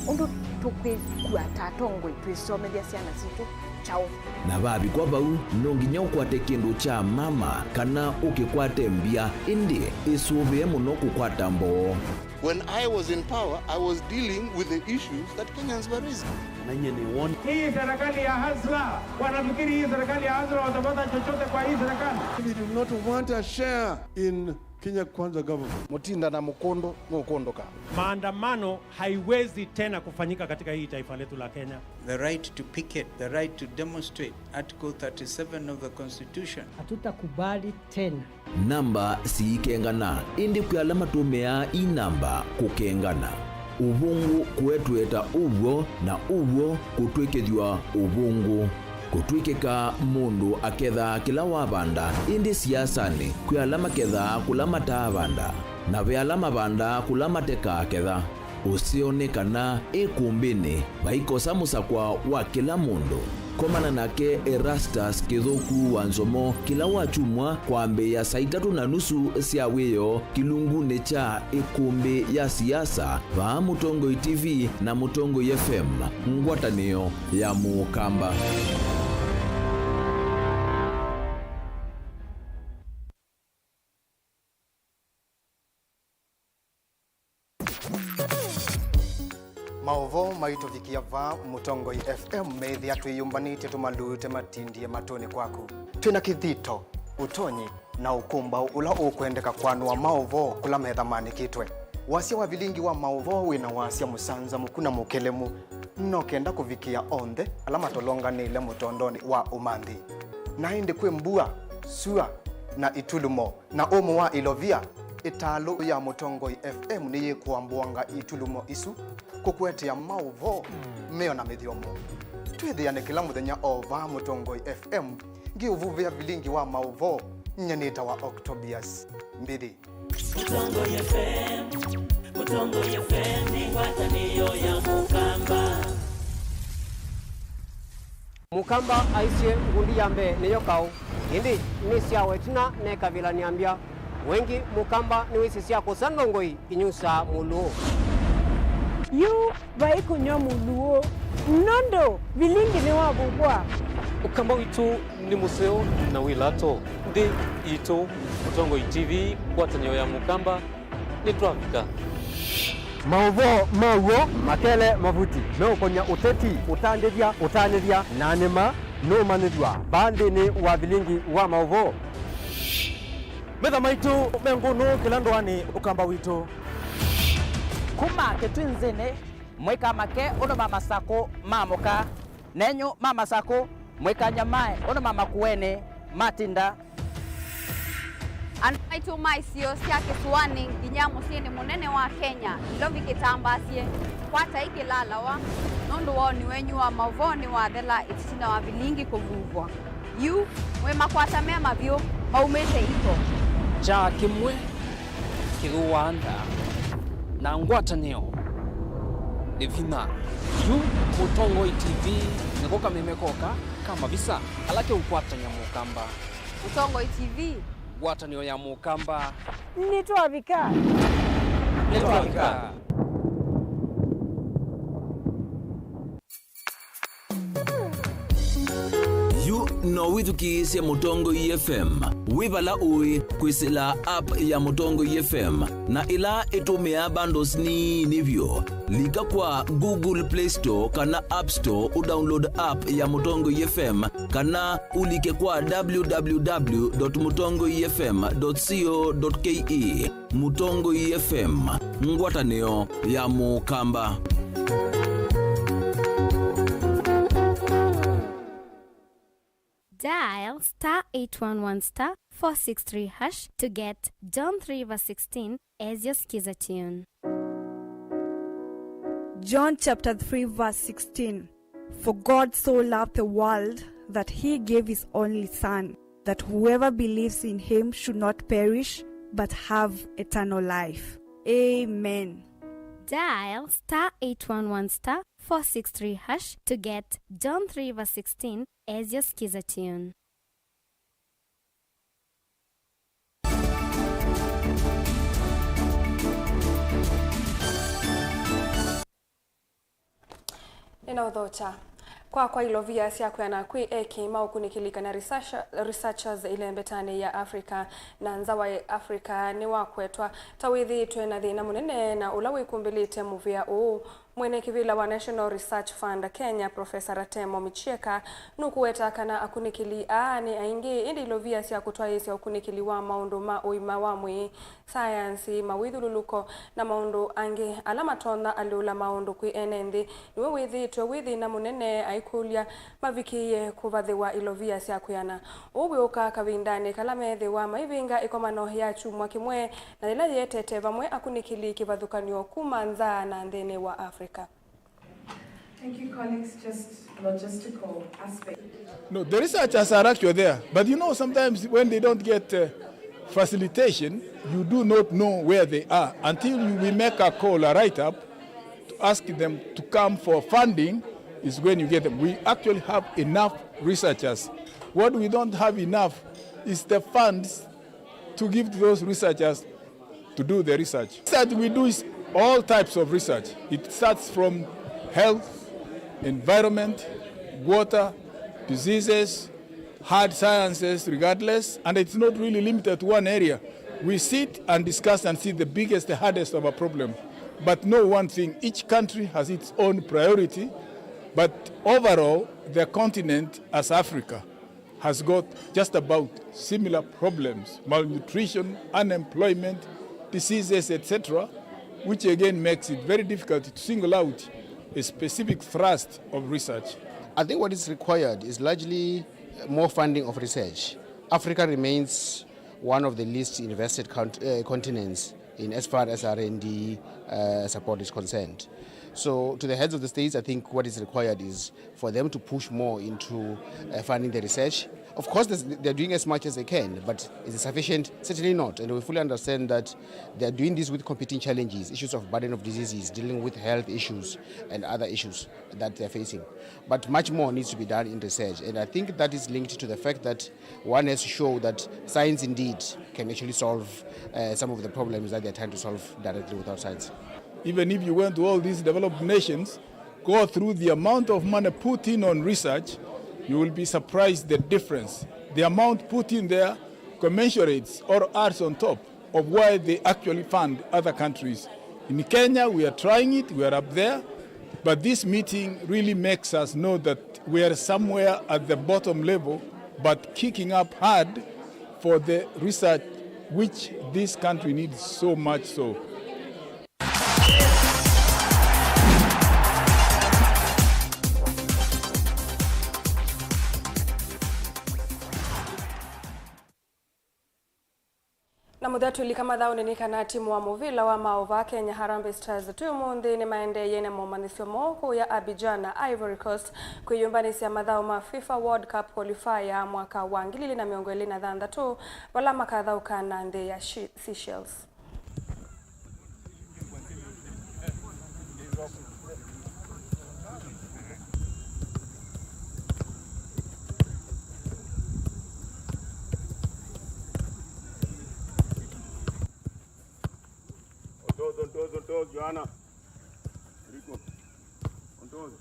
Ũndũ tũkwĩkua ta atongoi twĩsomethya syana sitũ kyaũ? Na vavikwa vau, no nginya ũkwate kĩndũ kya mama kana ũkĩkwate mbya, ĩndĩ ĩsũvĩe mũno kũkwata mboo. When I was in power, I was dealing with the issues that Kenyans were raising. Na nyie nĩ won. Hii serikali ya Hasla, wanafikiri hii serikali ya Hasla watapata chochote kwa hii serikali? We do not want a share in Kenya Kwanza government. Mũtinda na mũkũndũ nũkũndũka. Maandamano haiwezi tena kufanyika katika hii taifa letu la Kenya. The right to picket, the right to demonstrate, Article thirty-seven of the Constitution. Hatutakubali tena. Namba siikengana, ĩndĩ kwĩ ala matũmĩaa ii namba kũkengana. Ũvũngũ kũetweta ũw'o, na ũw'o kũtw'ĩkĩthw'a ũvũngũ. Kũtw'ĩkĩka mũndũ akethaa kĩla wavanda, ĩndĩ siasanĩ kwĩ ala makethaa kũla mataavanda, na ve ala mavandaa kũla matekaaketha. Ũseo nĩ kana ĩkũmbĩnĩ vaikosa mũsakwa wa kĩla mũndũ. Komana nake Erastus Kĩthũku wa Nzomo kĩla wakyumwa kwambĩĩa saa itatũ na nusu sya wĩoo kĩlungunĩ kya ĩkũmbĩ ya siasa vaa Mũtongoi T V na Mũtongoi F M, ngwatanĩo ya Mũkamba. Maũvoo maitũvikĩa vaa Mũtongoi F M methĩa twĩyũmbanĩtye tũmalute matindie matũnĩ kwaku. Twĩ na kĩthito, ũtonyi, na ũkũmbaũ ũla ũkwendeka kwanũa maũvoo kũla metha maanĩkĩtwe. Wasya wa vilingi wa maũvoo wĩ na wasya mũsanzamũku na mũkelemu, no kenda kũvikĩa onthe ala matolonganĩile mũtondonĩ wa ũmanthi. Na ĩndĩ kwĩ mbua, sua, na itulumo, na ũmũ wa ilovia, ĩtalũ ya Mũtongoi F M nĩyĩkũambũanga itulumo isu kũkũetea maũvoo meo na mĩthyomo. Twĩthĩane kĩla mũthenya o vaa Mũtongoi F M, ngĩũvuvĩa vilingi wa maũvoo, nyie nĩtawa Octobius Mbithi. Mũtongoi F M, Mũtongoi F M nĩ ngwatanĩo ya Mũkamba. Mũkamba aisye ngundi ya mbee nĩyo kaũ, ĩndĩ nĩ syawa ĩtina mekavĩlanĩa mbya. Wengĩ Mũkamba nĩwĩsĩ sya kũsa ndongoi inyusaa mũlũũ. Yu vai kũnyw'a mũlũũ, nũndũ vilingi nĩwavuvwa. Ũkamba witũ nĩ mũseo na wĩ lato. Nthĩ itũ, Mũtongoi T V, ngwatanĩo ya Mũkamba, nĩtwavika. Maũvoo ma w'o makele mavuti meũkony'a ũteti, ũtandĩthya, ũtanĩthya, na nĩma nũmanyĩthw'a vaa nthĩnĩ wa vilingi wa maũvoo. Metha maitũ me ngũnũ kĩla ndũanĩ Ũkamba witũ. Kuma Kĩtwinzĩnĩ, mũikamake ũndũ ma masakũ maamũka, nenyu ma masakũ mũikanyamae ũndũ ma makuenĩ matinda. Andũ maitũ ma isio sya kĩsũanĩ nginya mũsyĩnĩ mũnene wa Kenya, Nairobi kĩtambaasye, kwatai kĩlalawa, nũndũ woni wenyu wa maũvoo nĩwathela ĩtina wa vilingi kũvuvwa. Yu, mwĩ makwata me mavyũ, maumĩte iko. Kyaa kĩmwe kĩthũaa ndaa, na ngwatanĩo nĩ vinya. Yu Mũtongoi T V nĩko kameme koka ka mavisa ala keũkwatany'a Mũkamba. Mũtongoi T V. Ngwatanĩo ya Mũkamba. Nĩtwavika. Nĩtwavika. Yu No wĩthukĩĩsye Mũtongoi F M wĩ vala ũĩ kwĩsĩla app ya Mũtongoi F M na ĩla ĩtũmĩaa bundles nini vyũ. Lika kwa Google Play Store kana App Store ũdownload app ya Mũtongoi F M, kana ũlike kwa w w w dot mũtongoi f m dot co dot k e. Mũtongoi F M, ngwatanĩo ya Mũkamba. Dial star eight one one star four six three hash to get John three verse sixteen as your skiza tune. John chapter three verse sixteen. For God so loved the world that he gave his only Son, that whoever believes in him should not perish but have eternal life. Amen. Dial star eight one one star four six three hash to get John three verse sixteen as your skiza tune. Nĩnaũthokya. Kwakwa ilovia sya kwĩana kwĩ eki ma ũkunĩkĩli kana researcher-, researchers ĩlembetanĩ ya Africa na nza wa Africa nĩwakwetwa ta wĩthĩĩtwe na thĩna mũnene na ũla wĩkumbĩlĩte mũvĩa ũũ. Mwene kĩvĩla wa National Research Fund Kenya, Professor Ratemo Michieka, nũkũweta kana akunĩkĩli aa nĩ aingĩ, ĩndĩ ilovia sya kũtwaĩĩsya ũkunĩkĩli wa maũndũ ma ũima wa mwĩĩ, sayansi, mawĩthyũlũlũko, na maũndũ angĩ ala matonya alyũla maũndũ kwĩ ene nthĩ nĩw'o wĩthĩĩtwe wĩ thĩna mũnene, aikũlya mavikĩĩe kũvathĩwa ilovia sya kwĩana. Ũu wĩũkaa kavindanĩ kala meethĩwa maivĩnga ĩkomano ya kyumwa kĩmwe na yĩla yĩetete vamwe akunĩkĩli kĩvathũkany'o kuma nza na nthĩnĩ wa Africa. Thank you, colleagues. Just logistical aspect. No, the researchers are actually there, but you know, sometimes when they don't get, uh, facilitation, you do not know where they are until you, we make a call, a write-up, to ask them to come for funding is when you get them. We actually have enough researchers. What we don't have enough is the funds to give to those researchers to do the research. That we do is all types of research. It starts from health, environment, water, diseases, hard sciences, regardless, and it's not really limited to one area. We sit and discuss and see the biggest, the hardest of a problem. But know one thing, each country has its own priority, but overall, the continent as Africa has got just about similar problems, malnutrition, unemployment, diseases, et cetera, which again makes it very difficult to single out a specific thrust of research. I think what is required is largely more funding of research. Africa remains one of the least invested count-, uh, continents in as far as R and D, uh, support is concerned. So, to the heads of the states, I think what is required is for them to push more into, uh, funding the research. Of course, there's, they're doing as much as they can, but is it sufficient? Certainly not. And we fully understand that they're doing this with competing challenges, issues of burden of diseases, dealing with health issues and other issues that they're facing. But much more needs to be done in research. And I think that is linked to the fact that one has to show that science indeed can actually solve, uh, some of the problems that they're trying to solve directly without science. Even if you went to all these developed nations, go through the amount of money put in on research, you will be surprised the difference. The amount put in there commensurates or adds on top of why they actually fund other countries. In Kenya, we are trying it, we are up there, but this meeting really makes us know that we are somewhere at the bottom level, but kicking up hard for the research which this country needs so much so. Na mũthya twĩlika mathaũnĩ nĩ kana timu wa mũvĩla wa maũvaa Kenya Harambee Stars twĩ ũmũnthĩ nĩmaendeeie na momanyĩsyo moo kũya Abidjan na Ivory Coast kwĩyũmbanĩsya mathaũ ma fifa World Cup qualifier mwaka wa ngili ilĩ na mĩongo ĩlĩ na thanthatũ, vala makathaũka na nthĩ ya Shi-, Seychelles. Ontozo, ontozo, ontozo, Joana. Rico. Ontozo.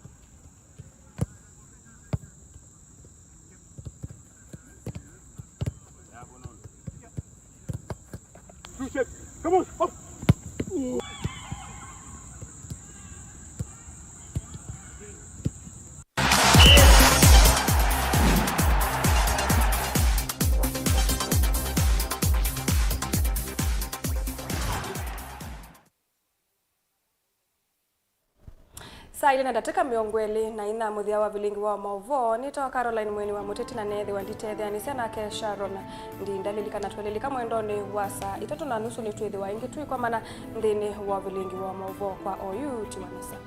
Saa ilĩ na ndatĩka mĩongo ĩlĩ na ina, mũthya wa vilingi wa maũvoo. Nĩtawa Caroline Mweni wa Mũteti, na neethĩwa nditetheanĩsya nake Sharon Ndinda. Lilikana, twelilika mwendonĩ wa saa itatũ na nusu, nĩtwĩthĩwa ĩngĩ tũikomana nthĩnĩ wa vilingi wa maũvoo. Kwa oyu, tiwanĩsya.